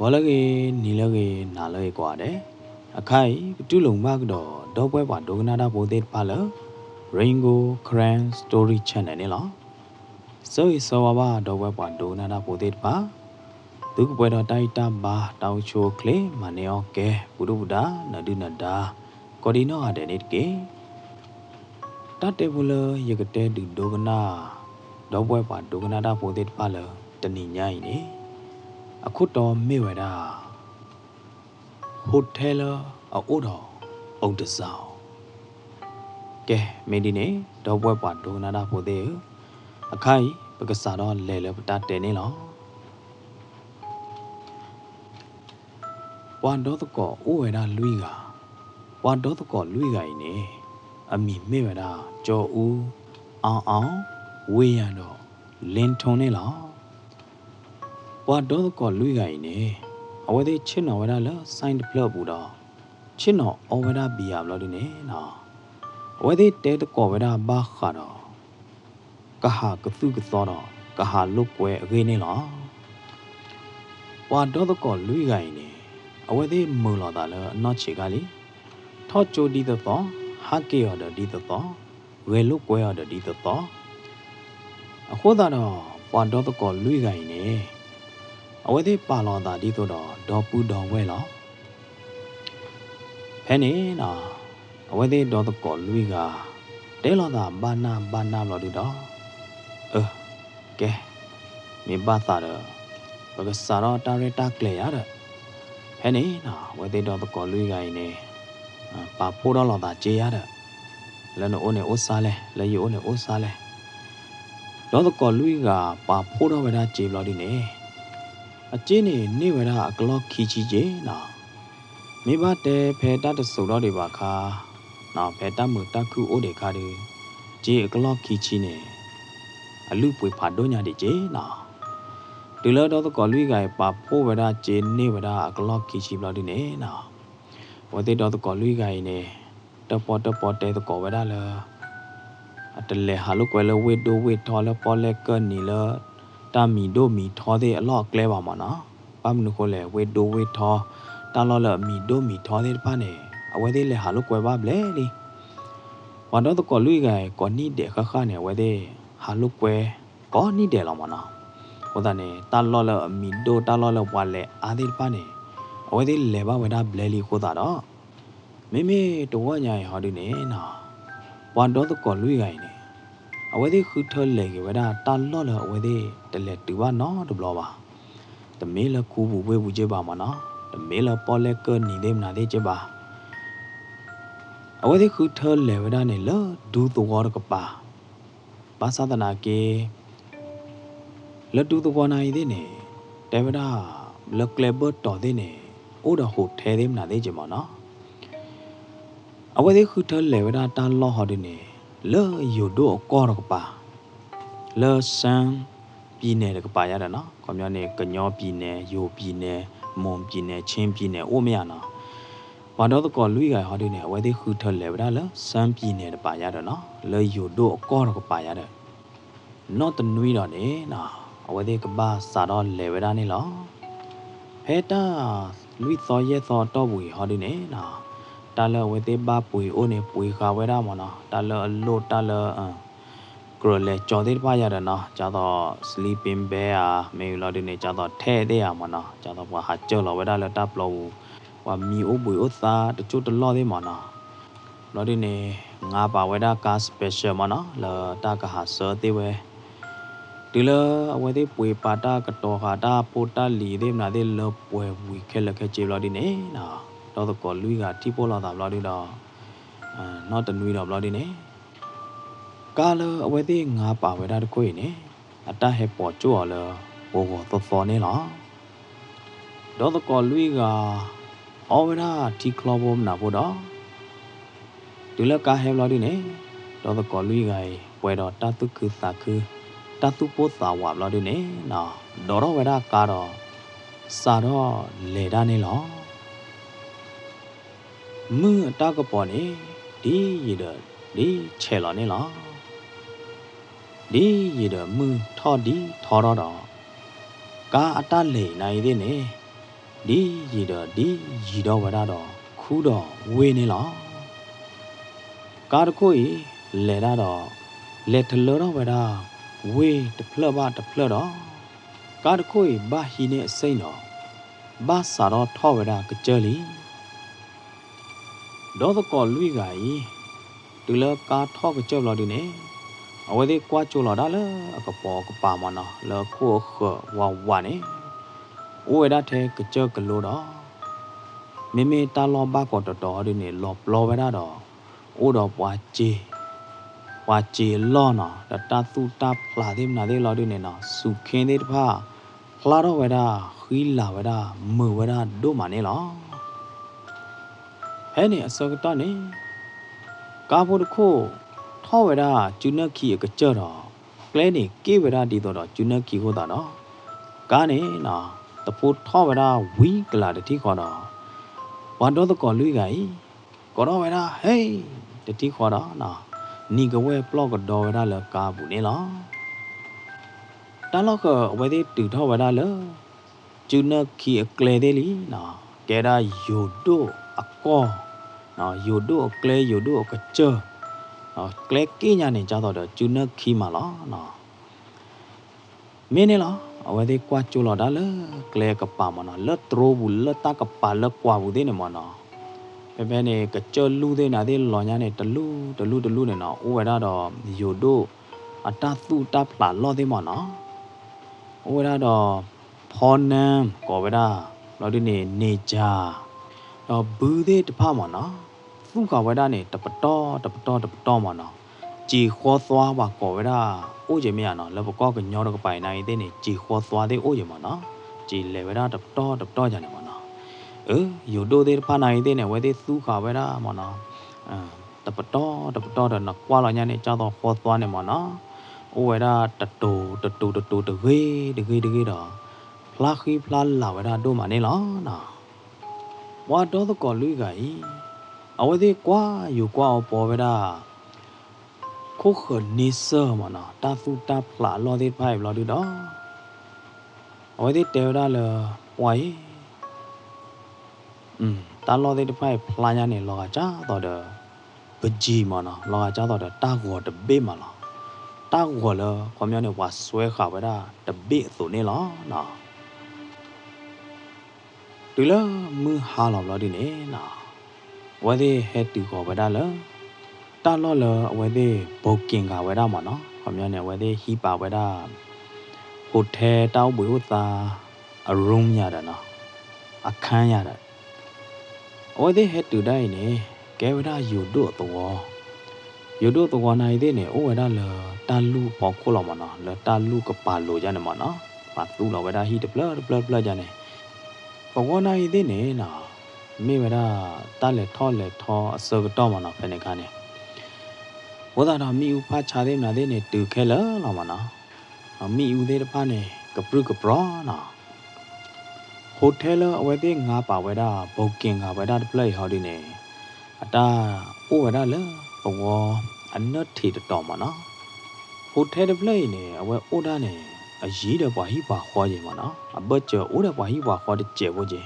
ဂီၤလၢအဂ့ၤ, နံၤလၢအဂ့ၤ, နၤလၢအဂ့ၤကိးဂၤဒဲး, အခါအံၤ ပတူၢ်လိာ်မုာ်ဘၣ်ကဒီး ဒီပုၢ်ဝဲၢ်ပှၤဒိကနၣ်တၢ်ဖိသ့ၣ်တဖၣ်လၢ Rain Gold Karen Story Channel န့ၣ်လီၤ. ဆၢဂ့ၤဆၢဝါဘၣ် ဒီပုၢ်ဝဲၢ်ပှၤဒိကနၣ်တၢ်ဖိသ့ၣ်တဖၣ်, သုကပှဲၤဒီးတၢ်ဂံၢ်တၢ်ဘါ တၢ်အိၣ်ဆူၣ်အိၣ်ချ့ မၤန့ၢ်အီၣ်ကဲ ပူၤဒုၣ်ပူၤဒါ နၢၤဒုၣ်နၢၤဒါ ကိးဒံနီၢ်ဂၤဒဲးန့ၣ်တက့ၢ်. တၢ်တဲဖိလၢယကတဲဒုးဒိကနၣ် ဒီပုၢ်ဝဲၢ်ပှၤဒိကနၣ်တၢ်ဖိသ့ၣ်တဖၣ်လၢတနံၤညါအံၤန့ၣ်, အခိၣ်တီမ့ၢ်ဝဲဒၣ် hotel လၢအအိၣ်ဒီးအိမ်တံဆိပ် ကဲ, မ့ၢ်ဒ်န့ၣ် ဒီပုၢ်ဝဲၢ်ပှၤဒိကနၣ်တၢ်ဖိသ့ၣ်ဧၢ, အခါအံၤ ပကစးထီၣ်လဲၤလၢပတၢ်တဲန့ၣ်လီၤ. ပှၤဒီသကိးအိၣ်ဝဲဒၣ်လွံၢ်ဂၤ, ပှၤဒီသကိးလွံၢ်ဂၤအံၤန့ၣ် အမံၤမ့ၢ်ဝဲဒၣ် ကၠီအူ, အီအီ, ဝ့ၢ်ယၤဒီး လ့ထိန့ၣ်လီၤ. ပှၤဒီသကိးလွံၢ်ဂၤအံၤန့ၣ် အဝဲသ့ၣ်ဆ့ၣ်နီၤဝဲဒၣ်လၢ ဆိုင် တဖျၢၣ်အပူၤဒီး ဆ့ၣ်နီၤအီဝဲဒၣ်ဘံယၤဘျီဒုန့ၣ်, အဝဲသ့ၣ်တဲသကိးဝဲဒၣ်ဘၣ်ဃးဒီး ကဟးကသူၣ်ကသီဒီး ကဟးလိာ်ကွဲအဂ့ၢ်န့ၣ်လီၤ. ပှၤဒီသကိးလွံၢ်ဂၤအံၤန့ၣ် အဝဲသ့ၣ်မုာ်လိာ်သးလၢအနီၢ်ဆံးခါလံ. ထီၣ်ကၠိဒ်သိးသိး, ဟးက့ၤအီၤဒီးဒ်သိးသိး, ဂဲၤလိာ်ကွဲအီၤဒီးဒ်သိးသိး, အဃိသတးဒီး ပှၤဒီသကိးလွံၢ်ဂၤအံၤန့ၣ် အဝဲသ့ၣ်ပာ်လီၤသးဒ်သိးဒီး ဒီပုၢ်ဒီဝဲၢ်လီၤ. ဖဲန့ၣ် အဝဲသ့ၣ်ဒီသကိးလွံၢ်ဂၤ တဲလိာ်သးဘၣ်နၢ်ဘၣ်နၢ်ဘျီဒုဒီး, အၢ, ကဲ, မ့ၢ်ဘၣ်သးဒီး ပကစးထီၣ်တၢ်ရဲၣ်တၢ်ကျဲၤယၤဒီး, ဖဲန့ၣ် အဝဲသ့ၣ်ဒီသကိးလွံၢ်ဂၤအံၤန့ၣ် ပာ်ဖှိၣ်ထီၣ်လိာ်သးစ့ယၤဒီး, လၢနအိၣ်န့ၣ်အိၣ်စါလဲၣ်, လၢယအိၣ်န့ၣ်အိၣ်စါလဲၣ်. ဒီသကိးလွံၢ်ဂၤ ပာ်ဖှိၣ်ထီၣ်ဝဲဒၣ်စ့ဘျီဒုန့ၣ်, အစ့န့ၣ် န့ၢ်ဝဲဒၣ်အကလီၢ်ခံဆံက့နီၤ. မ့ၢ်ဘၣ်တဲဖဲတၢ်တစိၤထီၣ်ဒံးဘၣ်ခါ, ဖဲတၢ်မုာ်တၢ်ခုၣ်အိၣ်ဒံးခါဒီး, စ့အကလီၢ်ခံဆံန့ၣ် အလုၢ်အပှ့ၤဖးဒိၣ်ညါဒံးက့နီၤ. တုၤလၢဒီသကိးလွံၢ်ဂၤအံၤ ပာ်ဖှိၣ်ဝဲဒၣ်စ့န့ၢ်ဝဲဒၣ်အကလီၢ်ခံဆံဘျီဒုန့ၣ်နီၤ, အဝဲသ့ၣ်ဒီသကိးလွံၢ်ဂၤအံၤန့ၣ် တၢၣ်ပီၣ်တၢၣ်ပီၣ်တဲသကိးဝဲဒၣ်လၢ အတလဲၤဟးလိာ်ကွဲလၢဝ့ၢ်ဒိၣ်ဝ့ၢ်ထီလၢပီၣ်လဲၣ်ကၢၢ်နံၤလၢ တၢ်မံၤဒိၣ်မံၤထီသ့ၣ်အလီၢ်အကျဲဘၣ်မၢ်နီၤ. ဘၣ်မနုၤဃိလဲၣ် ဝ့ၢ်ဒိၣ်ဝ့ၢ်ထီ တၢ်လီၢ်လၢအမံၤဒိၣ်မံၤထီသ့ၣ်တဖၣ်န့ၣ် အဝဲသ့ၣ်လဲၤဟးလိာ်ကွဲဘၣ်ဘျဲၣ်လံ. ပှၤဒီသကိးလွံၢ်ဂၤအံၤ ကိးနံၣ်ဒဲးဃၣ်ဃၣ်န့ၣ် အဝဲသ့ၣ်ဟးလိာ်ကွဲ ကိးနံၣ်ဒဲးလီၤမၢ်နီၤ. အဃိသတးန့ၣ် တၢ်လီၢ်လၢအမံၤဒိၣ် တၢ်လီၢ်လၢပှၤလဲၤအါသ့ၣ်တဖၣ်န့ၣ် အဝဲသ့ၣ်လဲၤဘၣ်ဝဲဒၣ်ဘျဲၣ်လံအဃိသတးဒီး မ့မ့ၢ်တဝီညါအံၤဟီဒုန့ၣ်နီၤ, ပှၤဒီသကိးလွံၢ်ဂၤအံၤန့ၣ် အဝဲသ့ၣ်ဃုထၢလဲၤက့ၤဝဲဒၣ်တၢ်လီၢ်လၢအဝဲသ့ၣ်တလဲၤတုၤဘၣ်နီတဘျီဘၣ်. တမ့ၢ်လၢခူပူၤဝ့ၢ်ပူၤက့ဘၣ်မၢ်နီၤ, တမ့ၢ်လၢပီၣ်လဲၣ်ကၢၢ်နံၤသ့ၣ်မနုၤသ့ၣ်က့ဘၣ်. အဝဲသ့ၣ်ဃုထၢလဲၤဝဲဒၣ်န့ၣ်လၢဒူသဝီတကပၤ ဘၣ်ဆၣ်သနာ်က့ လၢဒူသဝီနၤအံၤသ့ၣ်န့ၣ် တဲဝဲဒၣ် လၢကျဲဘၢၣ်တီၤသ့ၣ်န့ၣ် အိၣ်ဒီး hotel သ့ၣ်မနုၤသ့ၣ်က့မၢ်နီၤ. အဝဲသ့ၣ်ဃုထၢလဲၤဝဲဒၣ်တၢ်လီၢ်ဟီဒုန့ၣ် လၢယိၤဒိၣ်အကီၢ်တကပၤ လၢ ရှမ်းပြည်နယ် တကပၤယါဒီးနီၤ, ခီပညီန့ၣ် ကညီပြည်နယ်, ယိၤပြည်နယ်, မွန်ပြည်နယ်, ချင်းပြည်နယ် အိၣ်မ့ၢ်ဧါနီၤ. ပှၤဒီသကိးလွံၢ်ဂၤဟီဒုန့ၣ် အဝဲသ့ၣ်ဃုထၢလဲၤဝဲဒၣ်လၢ ရှမ်းပြည်နယ် တကပၤယါဒီးနီၤ, လၢယိၤဒိၣ်အကီၢ်တကပၤယါဒီး နီၢ်တနွံဒီးန့ၣ်နီၤ, အဝဲသ့ၣ်ကဘၣ်စးထီၣ်လဲၤဝဲဒၣ်န့ၣ်လီၤ. ဖဲတၢ်လွံၢ်သီယဲၢ်သီအတီၢ်ပူၤအံၤဟီဒုန့ၣ်နီၤ, တၢ်လၢအဝဲသ့ၣ်ဘၣ်ပှ့ၤအိၣ်န့ၣ် ပှ့ၤဃာ်ဝဲဒၣ်မၢ်နီၤ, တၢ်လၢအလိၣ် တၢ်လၢ ကြၢးလဲၤကၠီသ့ၣ်တဖၣ်ယါဒီးနီၤ, ဒ်သိး sleeping bag ဧါ, မ့ၢ်လီၤဒုန့ၣ် ဒ်သိး ထဲသ့ၣ်ဧါမၢ်နီၤ, ဒ်သိးပှၤဟးစၢၢ်လီၤဝဲဒၣ်လၢတၢ်ပျီပူၤ, ပှၤမံအိၣ်ဘှံးအိၣ်သါတစိၢ်တလီၢ်သ့ၣ်မၢ်နီၤ. ဘျီဒုန့ၣ် ငါပာ်ဝဲဒၣ်ကါ special မၢ်နီၤ လၢတၢ်ကဟးဆှၢသ့ၣ်ဝဲ, တုၤလၢအဝဲသ့ၣ်ပှ့ၤပာ်တၢ်ကတီၤဃာ်တၢ်ဖိတၢ်လံၤသ့ၣ်မနုၤသ့ၣ်လၢပှဲၤဝံၤခဲလၢာ်ခဲဆ့ဘျီဒုန့ၣ်နီၤ, ဒီသကိးလွံၢ်ဂၤထံၣ်ပိၢ်လိာ်သးဘျီဒုဒီး နီၢ်တနွံဒီးဘျီဒုန့ၣ် ကါလၢအဝဲသ့ၣ်ငါပာ်ဝဲဒၣ်တခိၣ်အံၤန့ၣ် အတၢ်ဟဲပိာ်ကၠိၣ်အီၤလၢ ပဂီၤသီသီန့ၣ်လီၤ. ဒီသကိးလွံၢ်ဂၤ အီဝဲဒၣ်ထံချီဖိမနုၤဖိဒီး တုၤလၢကါဟဲဘျီဒုန့ၣ် ဒီသကိးလွံၢ်ဂၤအံၤ ပှဲၤဒီးတၢ်သူၣ်ခုသးခု တၢ်သူၣ်ပိၢ်သးဝးဘျီဒုန့ၣ်နီၤ ဒိးထီၣ်ဝဲဒၣ်ကါဒီး စးထီၣ်လဲၤတၢ်န့ၣ်လီၤ. မုၢ်အတၢ်ကပီၤန့ၣ် ဒ်ယံာ်ဒီးဒ်ဆဲးလီၤန့ၣ်လီၤ. ဒ်ယံာ်ဒီးမုၢ်ထီၣ်ဒ်ထီထီၣ်ဒီး ကါအတၢ်လဲၤအံၤနၤအံၤသ့ၣ်န့ၣ် ဒ်ယံာ်ဒီးဒ်ယံာ်ဒီးဝဲဒၣ်ဒီး ခူဒီးဝ့ၢ်န့ၣ်လီၤ. ကါတခိၣ်အံၤ လဲၤဒၣ်ဒီး လဲၤထလၢထီၣ်ဝဲဒၣ် ဝ့ၢ်တဖျၢၣ်ဘၣ်တဖျၢၣ်ဒီး ကါတခိၣ်အံၤဘၣ်ဟံးန့ၢ်အစ့ၣ်ဒီး ဘၣ်စးထီၣ်ထီၣ်ဝဲဒၣ်ကစၢၢ်လံ. ဒီသကိးလွံၢ်ဂၤအံၤ တုၤလၢကါထီၣ်ကစၢၢ်ဘျီဒုန့ၣ် အဝဲသ့ၣ်ကွၢ်ကၠိလီၤဒၣ်လၢအကပိာ်ကပၤမၢ်နီၤ လၢအခိၣ်အဃၢၤဝးဝးန့ၣ် အိၣ်ဝဲဒၣ်ထဲကစၢၢ်ကလိဒီး မ့မ့ၢ်တၢ်လီၢ်ဘၣ်ကိးတီၤတီၤဒုန့ၣ် လီၤပျီဝဲဒၣ်ဒီး အိၣ်ဒီးပှၤစ့ ပှၤစ့အလီၢ်နီၤ ဒီးတၢ်သူၣ်တၢ်ဖျးသ့ၣ်မနုၤသ့ၣ်လီၤဒုန့ၣ်နီၤ စူၢ်ခ့သ့ၣ်တဖၣ် ဖျါထီၣ်ဝဲဒၣ် ဃံလၤဝဲဒၣ် မုာ်ဝဲဒၣ်ဒိၣ်မးန့ၣ်လီၤ. ဖဲန့ၣ်အဆၢကတီၢ်န့ၣ် ကါဖိတခိၣ် ထီၣ်ဝဲဒၣ်စုနၢၣ်ခံအကစၢၢ်ဒီး ကျဲန့ၣ်က့ၣ်ဝဲဒၣ်ဒ်သိးဒီးစုနၢၣ်ခံအဃိသတးဒီး ကါန့ၣ်နီၤ တဖိထီၣ်ဝဲဒၣ်ဝံကလၤတထံၣ်ဃီဒီး ပှၤဒီသကိးလွံၢ်ဂၤအံၤ ကိးထီၣ်ဝဲဒၣ် ဟ့ၣ် တထံၣ်ဃီဒီး နံၤကဝဲၢ်ပျီၢ်ကဒီဝဲဒၣ်လၢကါအပူၤန့ၣ်လီၤ. တၢ်လီၢ်ဃၢၤအဝဲသ့ၣ်တုၤထီၣ်ဝဲဒၣ်လၢ စုနၢၣ်ခံအကျဲသ့ၣ်လံနီၤ ကဲဒၣ်ယိၤဒိၣ်အကီၢ် ယိၤဒိၣ်အကျဲ ယိၤဒိၣ်အကစၢၢ် ကျဲက့ၣ်ညါန့ၣ် ကၢ်သိးဒီးစုနၢၣ်ခံမးလီၤနီၤ. မ့ၢ်န့ၣ်လီၤ အဝဲသ့ၣ်ကွၢ်ကၠိလီၤဒၣ်လၢကျဲအကပၤမၢ်နီၤ လၢတြိပူၤလၢတၢ်ကပၤလၢကွၢ်ပူၤသ့ၣ်န့ၣ်မၢ်နီၤ ဖဲဖဲန့ၣ် ကစၢၢ်လူၢ်သ့ၣ်နၤသ့ၣ်လီၤညါန့ၣ် တလူၢ်တလူၢ်တလူၢ်န့ၣ်နီၤ အိၣ်ဝဲဒၣ်ဒီး ယိၤဒိၣ်အတၢ်သူၣ်တၢ်ဖျးလီၢ်သ့ၣ်မၢ်နီၤ အိၣ်ဝဲဒၣ်ဒီး ဖီနၢမ် ကိးဝဲဒၣ် ဘျီဒုန့ၣ် န့ၢ်ကၠၢ ဒီးဘုသ့ၣ်တဖၣ်မၢ်နီၤ သူၣ်ဃာ်ဝဲဒၣ်န့ၣ် တပတီၢ်တပတီၢ်တပတီၢ်မၢ်နီၤ စံာ်ဃီသွါပှၤကိးဝဲဒၣ် အိၣ်က့ၤမ့ၢ်ဧါနီၤ လၢပကီၢ်ကညီတကပၤအံၤနၤအံၤသ့ၣ်န့ၣ် စံာ်ဃီသွါသ့ၣ်အိၣ်က့ၤမၢ်နီၤ စံာ်လဲၤဝဲဒၣ်တပတီၢ်တပတီၢ်ယၤန့ၣ်မၢ်နီၤ အၢ ယိၤဒိၣ်သ့ၣ်တဖၣ်နၤအံၤသ့ၣ်န့ၣ် အဝဲသ့ၣ်သူၣ်ဃာ်ဝဲဒၣ်မၢ်နီၤ တပတီၢ်တပတီၢ်ဒီးနကွၢ်လီၤညါန့ၣ် ကၢ်သိးဃီသွါန့ၣ်မၢ်နီၤ အိၣ်ဝဲဒၣ်တတိၤတတိၤတတိၤတဂ့ၤတဂ့ၤတဂ့ၤဒီး ဖျါဃံဖျါလၤဝဲဒၣ်ဒိၣ်မးန့ၣ်လီၤနီၤ ပှၤဒီသကိးလွံၢ်ဂၤအံၤ အဝဲသ့ၣ်ကွၢ်ယိၤကွၢ်အီၤပီၤဝဲဒၣ် ခိၣ်ဃၢၤန့ဆၢၣ်မၢ်နီၤ တၢ်သူၣ်တၢ်ဖျးအလီၢ်သ့ၣ်တဖၣ်အံၤဘျီဒုဒီး အဝဲသ့ၣ်တဲဝဲဒၣ်လၢ ပှၤအံၤ တၢ်လီၢ်သ့ၣ်တဖၣ်အံၤဖျါညါန့ၣ် လီၤဂာ်ကၢ်သိးဒီး ပယံၤမၢ်နီၤ လီၤဂာ်ကၢ်သိးဒီးတၢ်ဂီၤတဘ့ၣ်မးလီၤ. တၢ်ဂီၤလၢ ခီပညီန့ၣ် ပှၤစွဲဃာ်ဝဲဒၣ်တဘ့ၣ်အသိးန့ၣ်လီၤနီၤ. တုၤလၢမုၢ်ဟါလီၤဘျီဒုန့ၣ်နီၤ အဝဲသ့ၣ်ဟဲတုၤဃီၤဝဲဒၣ်လၢ တၢ်လီၢ်လၢအဝဲသ့ၣ် booking ဃာ်ဝဲဒၣ်မၢ်နီၤ. ခီပညီန့ၣ် အဝဲသ့ၣ်ဟံးပာ်ဝဲဒၣ် hotel တၢ်အိၣ်ဘှံးအိၣ်သါ အ room ယၤဒီးနီၤ အခန်း ယၤဒီး အဝဲသ့ၣ်ဟဲတုၤဒၣ်အံၤန့ၣ် ကဲဝဲဒၣ်ယိၤဒိၣ်အသဝီ ယိၤဒိၣ်သဝီနၤအံၤသ့ၣ်န့ၣ် အိၣ်ဝဲဒၣ်လၢတၢ်လူၢ်ဖီခိၣ်လီၤမၢ်နီၤ လၢတၢ်လူၢ်ကပၤလိၤယၤန့ၣ်မၢ်နီၤ ပှၤသူလီၤဝဲဒၣ်ဟံၣ်တဖျၢၣ်တဖျၢၣ်တဖျၢၣ်ယၤန့ၣ် သဝီနၤအံၤသ့ၣ်န့ၣ်နီၤ မ့ၢ်ဝဲဒၣ်တၢ်လဲၤထီၣ်လဲၤထီအဆၢကတီၢ်မၢ်နီၤ ဖဲန့ၣ်အခါန့ၣ် အဃိသတးဒီးမ့ၣ်အူဖးဆါသ့ၣ်မနုၤသ့ၣ်န့ၣ် တုၤခဲလၢာ်လီၤမၢ်နီၤ မ့ၣ်အူသ့ၣ်တဖၣ်န့ၣ် ကပြုၢ်ကပြီၤနီၤ hotel လၢအဝဲသ့ၣ်ငါပာ်ဝဲဒၣ် booking ဃာ်ဝဲဒၣ်တဖျၢၣ်အံၤဟီဒုန့ၣ် အတၢ်အိၣ်ဝဲဒၣ်လၢသဝီအနၢၣ်ထံးတတီၤမၢ်နီၤ hotel တဖျၢၣ်အံၤန့ၣ် အဝဲအိၣ်ဒၣ်န့ၣ် အယံၤဒီးပှၤဟံၣ်ပှၤဃီက့ၤမၢ်နီၤ အဘၢၣ်စၢၤအိၣ်ဒီးပှၤဟံၣ်ပှၤဃီတစဲးဖိက့ၤ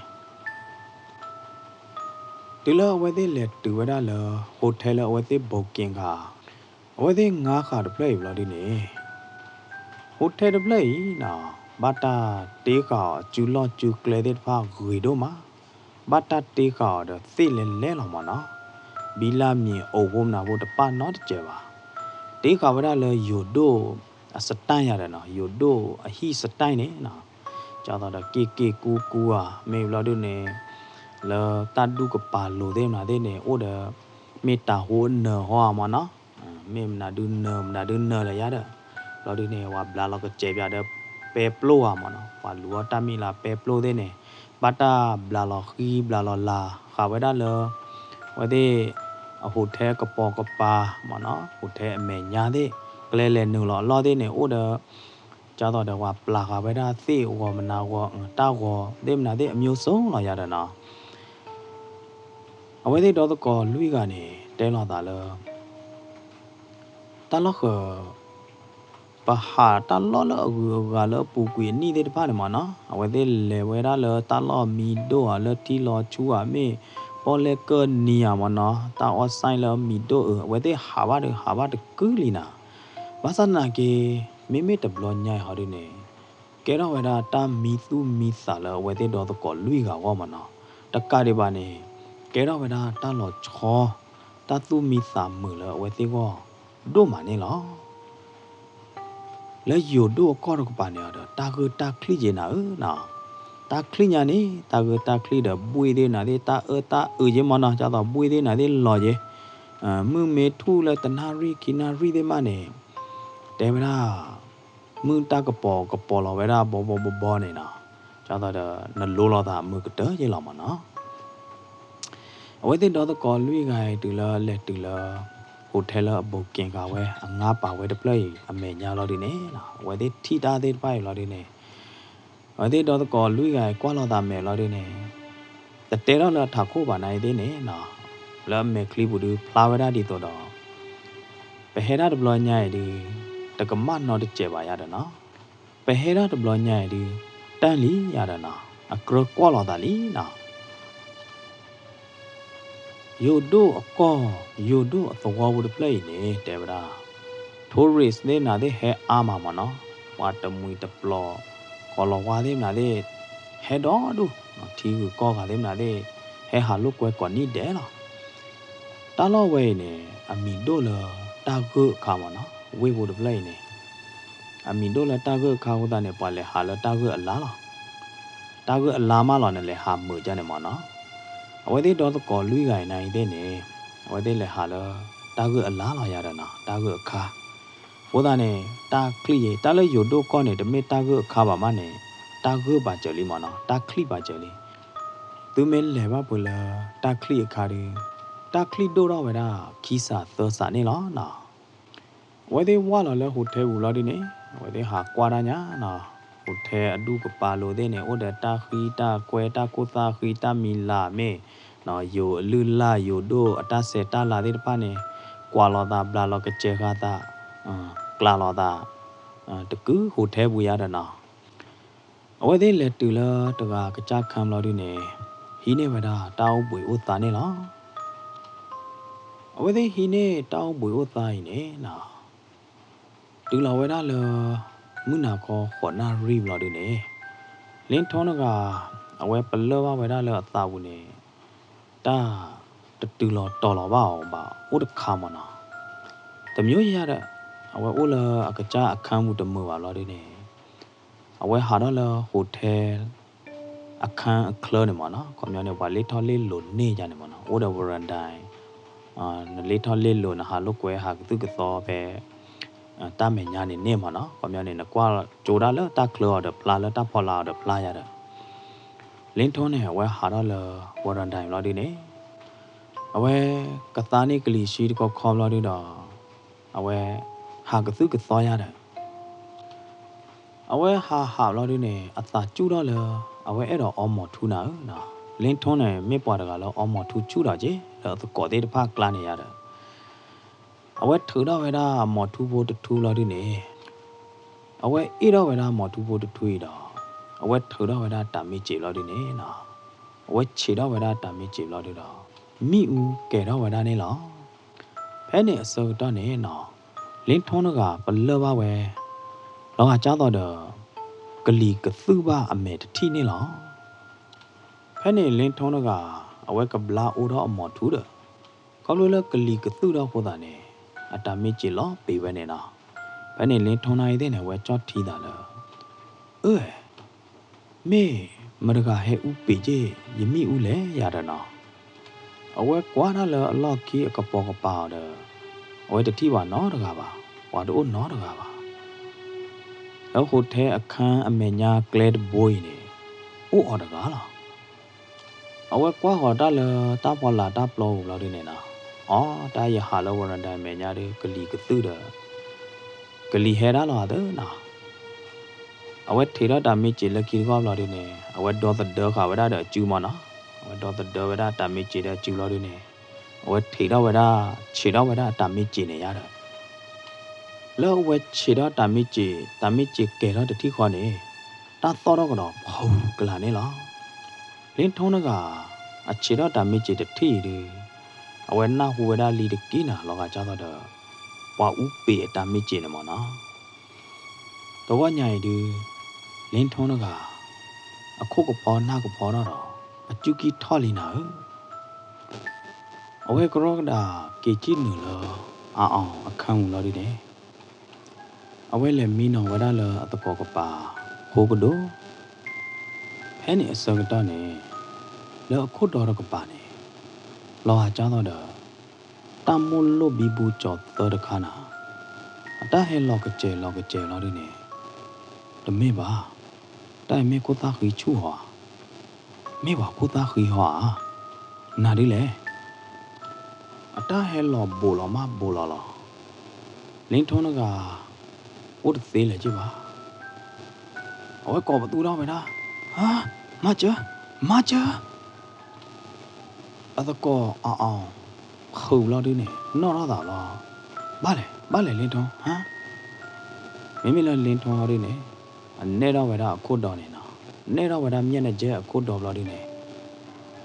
တုၤလၢအဝဲသ့ၣ်လဲၤတုၤဝဲဒၣ်လၢ hotel လၢအဝဲသ့ၣ် booking ဃာ် အဝဲသ့ၣ်ငါဃာ်တဖျၢၣ်အံၤဘျီဒုန့ၣ် hotel တဖျၢၣ်အံၤနီၤ ဘၣ်တၢ်တ့ဃာ်အီၤအစုလီၢ်စုကျဲသ့ၣ်တဖၣ်ဂ့ၤဒိၣ်မး ဘၣ်တၢ်တ့ဃာ်အီၤဒီးသ့ၣ်လဲၤလဲၤလီၤမၢ်နီၤ ဘံလၢမံၤအိၣ်ဖိမနၤဖိတပာ်နီတစဲးဘၣ် တ့ဃာ်ဝဲဒၣ်လၢယိၤဒိၣ်အ style ယၤဒီးနီၤ ယိၤဒိၣ်အဟံၣ် style န့ၣ်နီၤ ကၢ်သိးဒီးက့ၣ်က့ၣ်ကူကူဧါ မ့ၢ်ဘျီဒုန့ၣ် လၢတၢ်ဒူၣ်ကပၤလိၤသ့ၣ်မနုၤသ့ၣ်န့ၣ် အိၣ်ဒီး မ့ၢ်တၤဟူနၢၤဟီဧါမၢ်နီၤ မ့ၢ်မနုၤဒုနၢၤ မနုၤဒုနၢၤလၢယၤဒီး ဘျီဒုန့ၣ် ပှၤဘျးလီၤကစဲးပၠးဒီး ပဲပျိၢ်ဧါမၢ်နီၤ ပှၤလူၤအီၣ်တၢ်မံၤလၢပဲပျိၢ်သ့ၣ်န့ၣ် ဘၣ်တၢ်ဘျးလီၤဃံဘျးလီၤလၤ ဃာ်ဝဲဒၣ်လၢ အဝဲသ့ၣ် အ hotel ကပိာ်ကပၤမၢ်နီၤ hotel အမဲာ်ညါသ့ၣ် ကျဲလဲၤနုာ်လီၤအလီၢ်သ့ၣ်န့ၣ် အိၣ်ဒီး ကၢ်သိးဒီးပှၤပျၢ်ဃာ်ဝဲဒၣ်သ့ၣ်ဂီၤမနၤဂီၤ တၢ်ဂီၤသ့ၣ်မနုၤသ့ၣ်အမျိုးစုံလီၤယၤဒီးနီၤ အဝဲသ့ၣ်ဒီသကိးလွံၢ်ဂၤန့ၣ် တဲလိာ်သးလၢ တၢ်လီၢ်ဃၢၤ ပဟးတၢ်လီၢ်လၢအဂုၤအဂၤလၢအပူၤကွံာ်အနံၣ်သ့ၣ်တဖၣ်န့ၣ်မ့ၢ်နီၤ, အဝဲသ့ၣ်လဲၤဝဲဒၣ်လၢတၢ်လီၢ်မံၤဒိၣ်ဧါ, လၢထံလီၤဆူဧါ, မ့ၢ်ပီၣ်လဲၣ်ကၢၢ်နံၤဧါမ့ၢ်နီၤ, တၢ်အီၣ်ဆၣ်လၢမံၤဒိၣ်အုး, အဝဲသ့ၣ်ဟးဘၣ်ဒီးဟးဘၣ်တကုလံနီၤ. ဘၣ်ဆၣ်သနာ်က့ မ့မ့ၢ်တဘျီညါအံၤဟီဒုန့ၣ် ကဲထီၣ်ဝဲဒၣ်တၢ်မံသူၣ်မံသးလၢအဝဲသ့ၣ်ဒီသကိးလွံၢ်ဂၤအဂီၢ်မ့ၢ်နီၤ. တကးဒံးဘၣ်န့ၣ် ကဲထီၣ်ဝဲဒၣ်တၢ်လီၤဆီ တၢ်သူၣ်မံသးမုာ်လၢအဝဲသ့ၣ်အဂီၢ်ဒိၣ်မးန့ၣ်လီၤ. လၢယိၤဒိၣ်အကီၢ်တကပၤန့ၣ်ဒီး တၢ်ဂိၢ်တၢ်ချံၣ်က့ၤနၤဧၢနီၤ. တၢ်ချံၣ်ညါန့ၣ် တၢ်ဂိၢ်တၢ်ချံၣ်ဒီး ဘှ့ၣ်သ့ၣ်နၤသ့ၣ် တၢ်အၢတၢ်အုးက့ၤမ့ၢ်နီၤ, ဒ်သိးဘှ့ၣ်သ့ၣ်နၤသ့ၣ်လီၤက့ၤ, မုၢ်မ့ၢ်ထူၣ်လၢတနၣ်ရံၣ်ခံနၣ်ရံၣ်သ့ၣ်မးန့ၣ် တဲဝဲဒၣ် မုၢ်တၢ်ကပီၤကပီၤလီၤဝဲဒၣ်ဘီဘီဘီဘီန့ၣ်နီၤ, ဒ်သိးဒီးနလိလီၤသးမုာ်ကတၢၢ်ယ့ၢ်လီၤမ့ၢ်နီၤ. အဝဲသ့ၣ်ဒီသကိးလွံၢ်ဂၤအံၤ တုၤလၢလဲၤတုၤလၢ hotel လၢအ booking ဃာ်ဝဲ အငါပာ်ဝဲတဖျၢၣ်အံၤ အမဲာ်ညါလီၤဒုန့ၣ်နီၤ, အဝဲသ့ၣ်ထံၣ်တၢ်သ့ၣ်တဖၣ်အံၤလီၤဒုန့ၣ် အဝဲသ့ၣ်ဒီသကိးလွံၢ်ဂၤအံၤကွၢ်လိာ်သးမဲာ်လီၤဒုန့ၣ် တတဲထီၣ်လၢအထးခိၣ်ဘၣ်နၤအံၤသ့ၣ်န့ၣ်နီၤ, လၢအမဲာ်ချံပူၤဒုဖျါဝဲဒၣ်ဒ်သိးဒီး ပဟဲဒၣ်တဘျီညါအံၤဒု တကမၣ်နီတစဲးဘၣ်ယၤဒီးနီၤ, ပဟဲဒၣ်တဘျီညါအံၤဒု တၢ်လံယၤဒီးနီၤ, အကြၢးကွၢ်လိာ်သးလံနီၤ. ယိၤဒိၣ်အကီၢ် ယိၤဒိၣ်အသဝီပူၤတဖျၢၣ်အံၤန့ၣ် တဲဝဲဒၣ် tourist သ့ၣ်မနုၤသ့ၣ်ဟဲအါမးမ့ၢ်နီၤ, ပှၤတမှံၤတပျီၤ ကီၤလၤဝါသ့ၣ်မနုၤသ့ၣ် ဟဲဒီဒူၣ်, ထံဂုၤကီၢ်ဂၤသ့ၣ်မနုၤသ့ၣ် ဟဲဟးလိာ်ကွဲကိးနံၣ်ဒဲးလီၤ. တၢ်လီၢ်ဝဲအံၤန့ၣ် အမံၤဒိၣ်လၢတၢ်ဂိၢ်အခါမ့ၢ်နီၤ, ဝ့ၢ်ပူၤတဖျၢၣ်အံၤန့ၣ် အမံၤဒိၣ်လၢတၢ်ဂိၢ်အခါအဃိသတးန့ၣ် ပှၤလဲၤဟးလၢတၢ်ဂိၢ်အလါလီၤ. တၢ်ဂိၢ်အလါမးလီၤ နလဲၤဟးမုာ်ဒ်န့ၣ်မ့ၢ်နီၤ. အဝဲသ့ၣ်ဒီသကိးလွံၢ်ဂၤအံၤနၤအံၤသ့ၣ်န့ၣ် အဝဲသ့ၣ်လဲၤဟးလၢ တၢ်ဂိၢ်အလါလီၤယၤဒီးနီၤ, တၢ်ဂိၢ်အခါ. အဃိသတးန့ၣ် တၢ်ချံၣ်ယ့ၤ တၢ်လၢယိၤဒိၣ်ကီၢ်န့ၣ် တမ့ၢ်တၢ်ဂိၢ်အခါဘၣ်မးန့ၣ် တၢ်ဂိၢ်ပာ်စၢၤလံမ့ၢ်နီၤ, တၢ်ချံၣ်ပာ်စၢၤလံ. သုမ့ၢ်လဲၤဘၣ်ဖဲလၢတၢ်ချံၣ်အခါဒီး တၢ်ချံၣ်ဒိၣ်ထီၣ်ဝဲဒၣ်ခံစးသၢစးန့ၣ်လီၤနီၤ. အဝဲသ့ၣ်ဝၢ်လီၤလၢ hotel ပူၤလီၤဒုန့ၣ် အဝဲသ့ၣ်ဟးကွၢ်တၢ်ညါနီၤ, hotel အဒူၣ်ကပၤလိၤသ့ၣ်န့ၣ် အိၣ်ဒီးတၢ်ဃံတၢ်ကွဲ တၢ်ခိၣ်သၣ်ဃံ တၢ်မံၤလၤမ့ၢ် ယိၤအလုၢ်အလၢ် ယိၤဒိၣ်အတၢ်ဆဲးတၢ်လၤသ့ၣ်တဖၣ်န့ၣ် ကွၢ်လိာ်သး ဘျးလိာ်ကစဲၤဃာ်သး ကျးလိာ်သး တကု hotel ပူၤယၤဒီးနီၤ. အဝဲသ့ၣ်လဲၤတုၤလၢတဂၤကစၢ်ခါဘျီဒုန့ၣ် ဟံးန့ၢ်ဝဲဒၣ်တၢ်အိၣ်ဘှံးအိၣ်သါန့ၣ်လီၤ. အဝဲသ့ၣ်ဟံးန့ၢ်တၢ်အိၣ်ဘှံးအိၣ်သါအံၤန့ၣ်နီၤ တုၤလီၤဝဲဒၣ်လၢ မုၢ်နၤခီဃိးနၣ်ရံၣ်ဘျီဒုန့ၣ် လ့ထိတဂၤ အဝဲပလၢၢ်ဘၣ်ဝဲဒၣ်လၢအသးပူၤန့ၣ် တၢ်တတုၤလီၤတီၤလီၤဘၣ်အီၤဘၣ် အိၣ်တခါမ့ၢ်နီၤ. တမျိုးယၤဒီး အဝဲအိၣ်လၢအကစၢ်အခန်းပူၤတမုာ်ဘၣ်ဘျီဒုန့ၣ် အဝဲဟးထီၣ်လၢ hotel အခန်းအချၢန့ၣ်မ့ၢ်နီၤ, ခီပညီန့ၣ် ပှၤလ့ထီၣ်လ့လိၤန့ၢ်ယၤန့ၣ်မ့ၢ်နီၤ, အိၣ်ဒီး veranda နလ့ထီၣ်လ့လိၤ နဟးလိာ်ကွဲဟးကသုၣ်ကသီဖဲ တၢ်မဲာ်ညါန့ၣ်န့ၢ်မ့ၢ်နီၤ, ခီပညီန့ၣ် နကွၢ်ကၠိဒၣ်လၢတၢ်ချၢအီၤဒီးဖျါ လၢတၢ်ဖီလာ်အီၤဒီးဖျါယၤဒီး လ့ထိန့ၣ် အဝဲဟးထီၣ်လၢ veranda ဘျီဒုန့ၣ် အဝဲကသါန့ၢ်ကလံၤဆှံတခီခီဘျီဒုဒီး အဝဲ ဟးကသုၣ်ကသီယၤဒီး အဝဲဟးဟးဘျီဒုန့ၣ် အသးစူၣ်ထီၣ်လၢ အဝဲအဲၣ်ဒိးအီမိာ်ထူနၤဧၢနီၤ. လ့ထိန့ၣ် မ့ၢ်ပှၤတဂၤလၢအီမိာ်ထူစူၣ်ဒီးက့ၤ လၢသကိးသ့ၣ်တဖၣ်ကျါန့ၣ်ယၤဒီး အဝဲထုးထီၣ်ဝဲဒၣ်မိာ်ထူဖိတထူဘျီဒုန့ၣ် အဝဲအ့ၣ်ထီၣ်ဝဲဒၣ်မိာ်ထူဖိတထူအံၤဒီး အဝဲထုးထီၣ်ဝဲဒၣ်တၢ်မ့ၢ်စ့းဘျီဒုန့ၣ်နီၤ, အဝဲဆံးထီၣ်ဝဲဒၣ်တၢ်မ့ၢ်စ့းဘျီဒုဒီး မ့ၣ်အူကဲၤထီၣ်ဝဲဒၣ်န့ၣ်လီၤ. ဖဲန့ၣ်အဆၢကတီၢ်န့ၣ်နီၤ လ့ထိတဂၤပလၢၢ်ဘၣ်ဝဲ လီၤဂာ်ကၢ်သိးဒီး ကလံၤကသုၣ်ဘၣ်အမဲာ်တထံၣ်န့ၣ်လီၤ. ဖဲန့ၣ်လ့ထိတဂၤ အဝဲကဘျါအိၣ်ထီၣ်အမိာ်ထူဒီး ခီဖျိလၢကလံၤကသုၣ်ထီၣ်အဃိသတးန့ၣ် အတၢ်မ့ၢ်စ့းလီၤပံာ်ဝဲန့ၣ်နီၤ. ဖဲန့ၣ်လ့ထိနၢ်အံၤသ့ၣ်န့ၣ် အဝဲကၠီၣ်ထံသးလၢ အၢ မ့ၢ်မတၤတဂၤဟဲအူပံာ်က့ၤ ယမ့ၣ်အူလဲၣ်ယၤဒီးနီၤ. အဝဲကွၢ်တၢ်လၢအလီၢ်ခံအကပိာ်ကပၤအီၤဒီး အဝဲတထံၣ်ဘၣ်နီတဂၤဘၣ်, ပှၤတအိၣ်နီတဂၤဘၣ်. လၢ hotel အခန်းအမဲာ်ညါကျဲတဘိအံၤန့ၣ် အိၣ်အီၤတဂၤလီၤ. အဝဲကွၢ်ဃီၤတၢ်လၢတၢ်ဖီလာ်တၢ်ပျီပူၤဘျီဒုန့ၣ်နီၤ, အိ တၢ်ယဟးလၢ veranda မဲာ်ညါဒီး ကလံၤကသုၣ်ဒီး ကလံၤဟဲဒၣ်လီၤသၢနီၤ. အဝဲထံးထီၣ်တၢ်မ့ၢ်စ့းလၢခံတဂီၢ်ဘျီဒုန့ၣ် အဝဲဒီသဒၢဃာ်ဝဲဒၣ်ဒီးအစုမ့ၢ်နီၤ. အဝဲဒီသဒၢဝဲဒၣ်တၢ်မ့ၢ်စ့းဒီးအစုဘျီဒုန့ၣ် အဝဲထံးထီၣ်ဝဲဒၣ် ဆံးထီၣ်ဝဲဒၣ်တၢ်မ့ၢ်စ့းန့ၣ်ယၤဒီး လၢအဝဲဆံးထီၣ်တၢ်မ့ၢ်စ့ၢ်, တၢ်မ့ၢ်စ့ၢ်ကဲၤထီၣ်တထံၣ်ဃီန့ၣ်, တၢ်သီၣ်ထီၣ်ကဒီးဖုကလာ်န့ၣ်လီၤ. လ့ထိတဂၤ အဆံးထီၣ်တၢ်မ့ၢ်စ့ၢ်တထံၣ်အံၤဒုး, အဝဲနၢ်ဟူဝဲဒၣ်လံတက့ၢ်နၤ လီၤဂာ်ဒ်သိးဒီး ပှၤအူပ့ၤအတၢ်မ့ၢ်စ့ၢ်န့ၣ်မ့ၢ်နီၤ. တဂီၢ်ညါအံၤဒုး, လ့ထိတဂၤ အခိၣ်ကဖီနၢ်ကဖီထီၣ်ဒီး အစူၢ်ကံၢ်ထီၣ်လံနၤဧၢ. အဝဲကရီကဒးက့ၤကံၣ်နုာ်လၢ အအီၣ်အခန်းပူၤလီၤဒုန့ၣ်, အဝဲလဲၤမံနီၤဝဲဒၣ်လၢအသကိးကပၤဖိကဒိၣ်. ဖဲန့ၣ်အဆၢကတီၢ်န့ၣ်, လၢအခိၣ်ဒီတကပၤန့ၣ်, လီၤဂာ်ဒ်သိးဒီး တၢ်မိၣ်လိၣ်ဘံဘူကၠီၤသၢတခါနၤ, အတၢ်ဟဲလီၤကစဲၤလီၤကစဲၤလီၤဒုန့ၣ်, တမ့ၢ်ဘၣ်, တၢ်အံၤမ့ၢ်ခိၣ်သၣ်ဃံဆူၣ်ဧါ, မ့ၢ်ပှၤခိၣ်သၣ်ဃံဟီဧါ, နၤဒ်လဲၣ်. အတၢ်ဟဲလီၤဘူးလီၤမးဘူးလီၤလီၤ. လ့ထိတဂၤ အိၣ်တသ့လၢၤက့ဘၣ်. အဝဲကိးပသူထီၣ်ဝဲဒၣ်, ဟါ, မၤစၢၤ, မၤစၢၤ. အသကိးအအီၣ် ဖုးဘျီဒုန့ၣ် နီၣ်ထီၣ်သးလီၤ. ဘၣ်လဲၣ်, ဘၣ်လဲၣ်လ့ထိ, ဟါ. မ့မ့ၢ်လၢလ့ထိဒုန့ၣ်, အနဲၣ်ထီၣ်ဝဲဒၣ်အခိၣ်ဒီန့ၣ်နီၤ, နဲၣ်ထီၣ်ဝဲဒၣ်မၠဲၣ်နကဲအခိၣ်ဒီဘျီဒုန့ၣ်,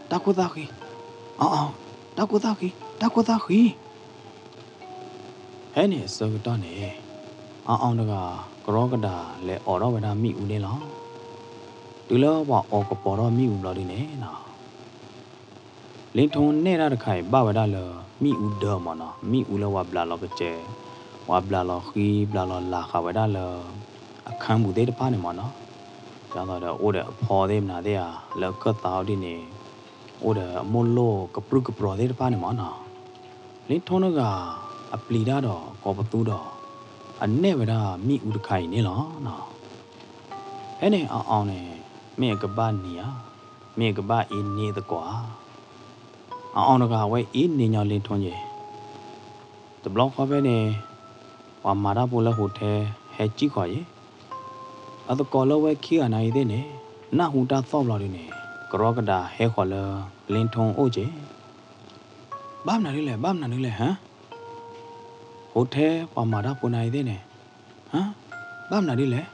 တၢ်ခိၣ်သၣ်ဃံ, အအီၣ်, တၢ်ခိၣ်သၣ်ဃံ, တၢ်ခိၣ်သၣ်ဃံ. ဖဲန့ၣ်အဆၢကတီၢ်န့ၣ်, အအီၣ်တဂၤ ကရီကဒးလဲၤအိးထီၣ်ဝဲဒၣ်မ့ၣ်အူန့ၣ်လီၤ. တုၤလၢပှၤအိးကပီၤထီၣ်မ့ၣ်အူဘျီဒုန့ၣ်နီၤ, လ့ထိနဲၣ်တၢ်တခါအံၤဘၣ်ဝဲဒၣ်လၢ မ့ၣ်အူဒၢမ့ၢ်နီၤ, မ့ၣ်အူလၢပှၤဘျးလီၤကစဲၤ, ပှၤဘျးလီၤဃံ ဘျးလီၤလၤဃာ်ဝဲဒၣ်လၢ အခန်းပူၤသ့ၣ်တဖၣ်န့ၣ်မ့ၢ်နီၤ. ဒ်သိးဒီးအိၣ်ဒီးအဖီသ့ၣ်မနုၤသ့ၣ်ဧါ, လၢအခၢၣ်သးအီၤဒ်န့ၣ်, အိၣ်ဒီးအမိၢ်လိၣ်ကပြုၢ်ကပြီၤသ့ၣ်တဖၣ်န့ၣ်မ့ၢ်နီၤ. လ့ထိတဂၤ အပျံၤတၢ်ဒီးကိးပသူဒီး အနဲၣ်ဝဲဒၣ်မ့ၣ်အူတခါအံၤန့ၣ်လီၤ. ဖဲန့ၣ်အအီၣ်န့ၣ် မ့ၢ်အကဘၣ်နံၤဧါ, မ့ၢ်အကဘၣ်အ့န့သကိးဧါ. အအီၣ်တဂၤအဝဲအ့န့ညီလ့ထိယဲၢ်. တဘျီဃီဖဲန့ၣ်, ပှၤမၤတၢ်ဖိလၢ hotel ဟဲစံၣ်ဃီၤယဲၢ်. အသကိးလၢဝဲခံဂၤနၤအံၤသ့ၣ်န့ၣ်, နၢ်ဟူတၢ်သီၣ်ဘျီဒုန့ၣ်, ကရီကဒးဟဲဃီၤလၢ လ့ထိအိၣ်ကဲၢ်. ဘၣ်မနုၤဒ်လဲၣ်, ဘၣ်မနုၤဒ်လဲၣ်ဟါ. hotel ပှၤမၤတၢ်ဖိနၤအံၤသ့ၣ်န့ၣ်, ဟါ, ဘၣ်မနုၤဒ်လဲၣ်,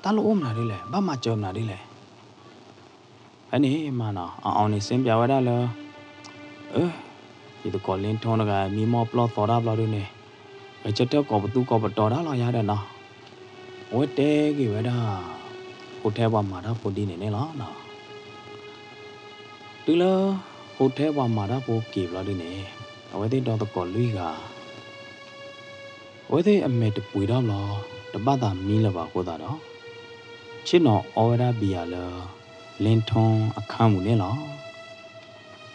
တၢ်လိၣ်အိၣ်မနုၤဒ်လဲၣ်, ဘၣ်မၤစၢၤမနုၤဒ်လဲၣ်. ဖဲန့ၣ်မ့ၢ်နီၤ, အအီၣ်န့ၣ် စ့ပၠးဝဲဒၣ်လၢ, အၢ, ယသကိးလ့ထိတဂၤ မံမီၢ်ပျီၢ်သီတၢ်ဘျီဒုန့ၣ်, ဂဲၤဆၢထၢၣ်ကိးပသူကိးပတီၤတၢ်လီၤယၤဒီးနီၤ. အဝဲတဲက့ၤဝဲဒၣ် hotel ပှၤမၤတၢ်ဖိဒ်န့ၣ်န့ၣ်လီၤ. တုၤလၢ hotel ပှၤမၤတၢ်ဖိက့ၤဘျီဒုန့ၣ်, အဝဲသ့ၣ်ဒီသကိးလွံၢ်ဂၤ အဝဲသ့ၣ်အမဲာ်တပှ့ၤထီၣ်ဘျီ, တဘၣ်သးမံလၢၤဘၣ်အဃိသတးဒီး, ဆ့ၣ်နီၤအီဝဲဒၣ်ဘံယၤလၢ လ့ထိအခန်းပူၤန့ၣ်လီၤ.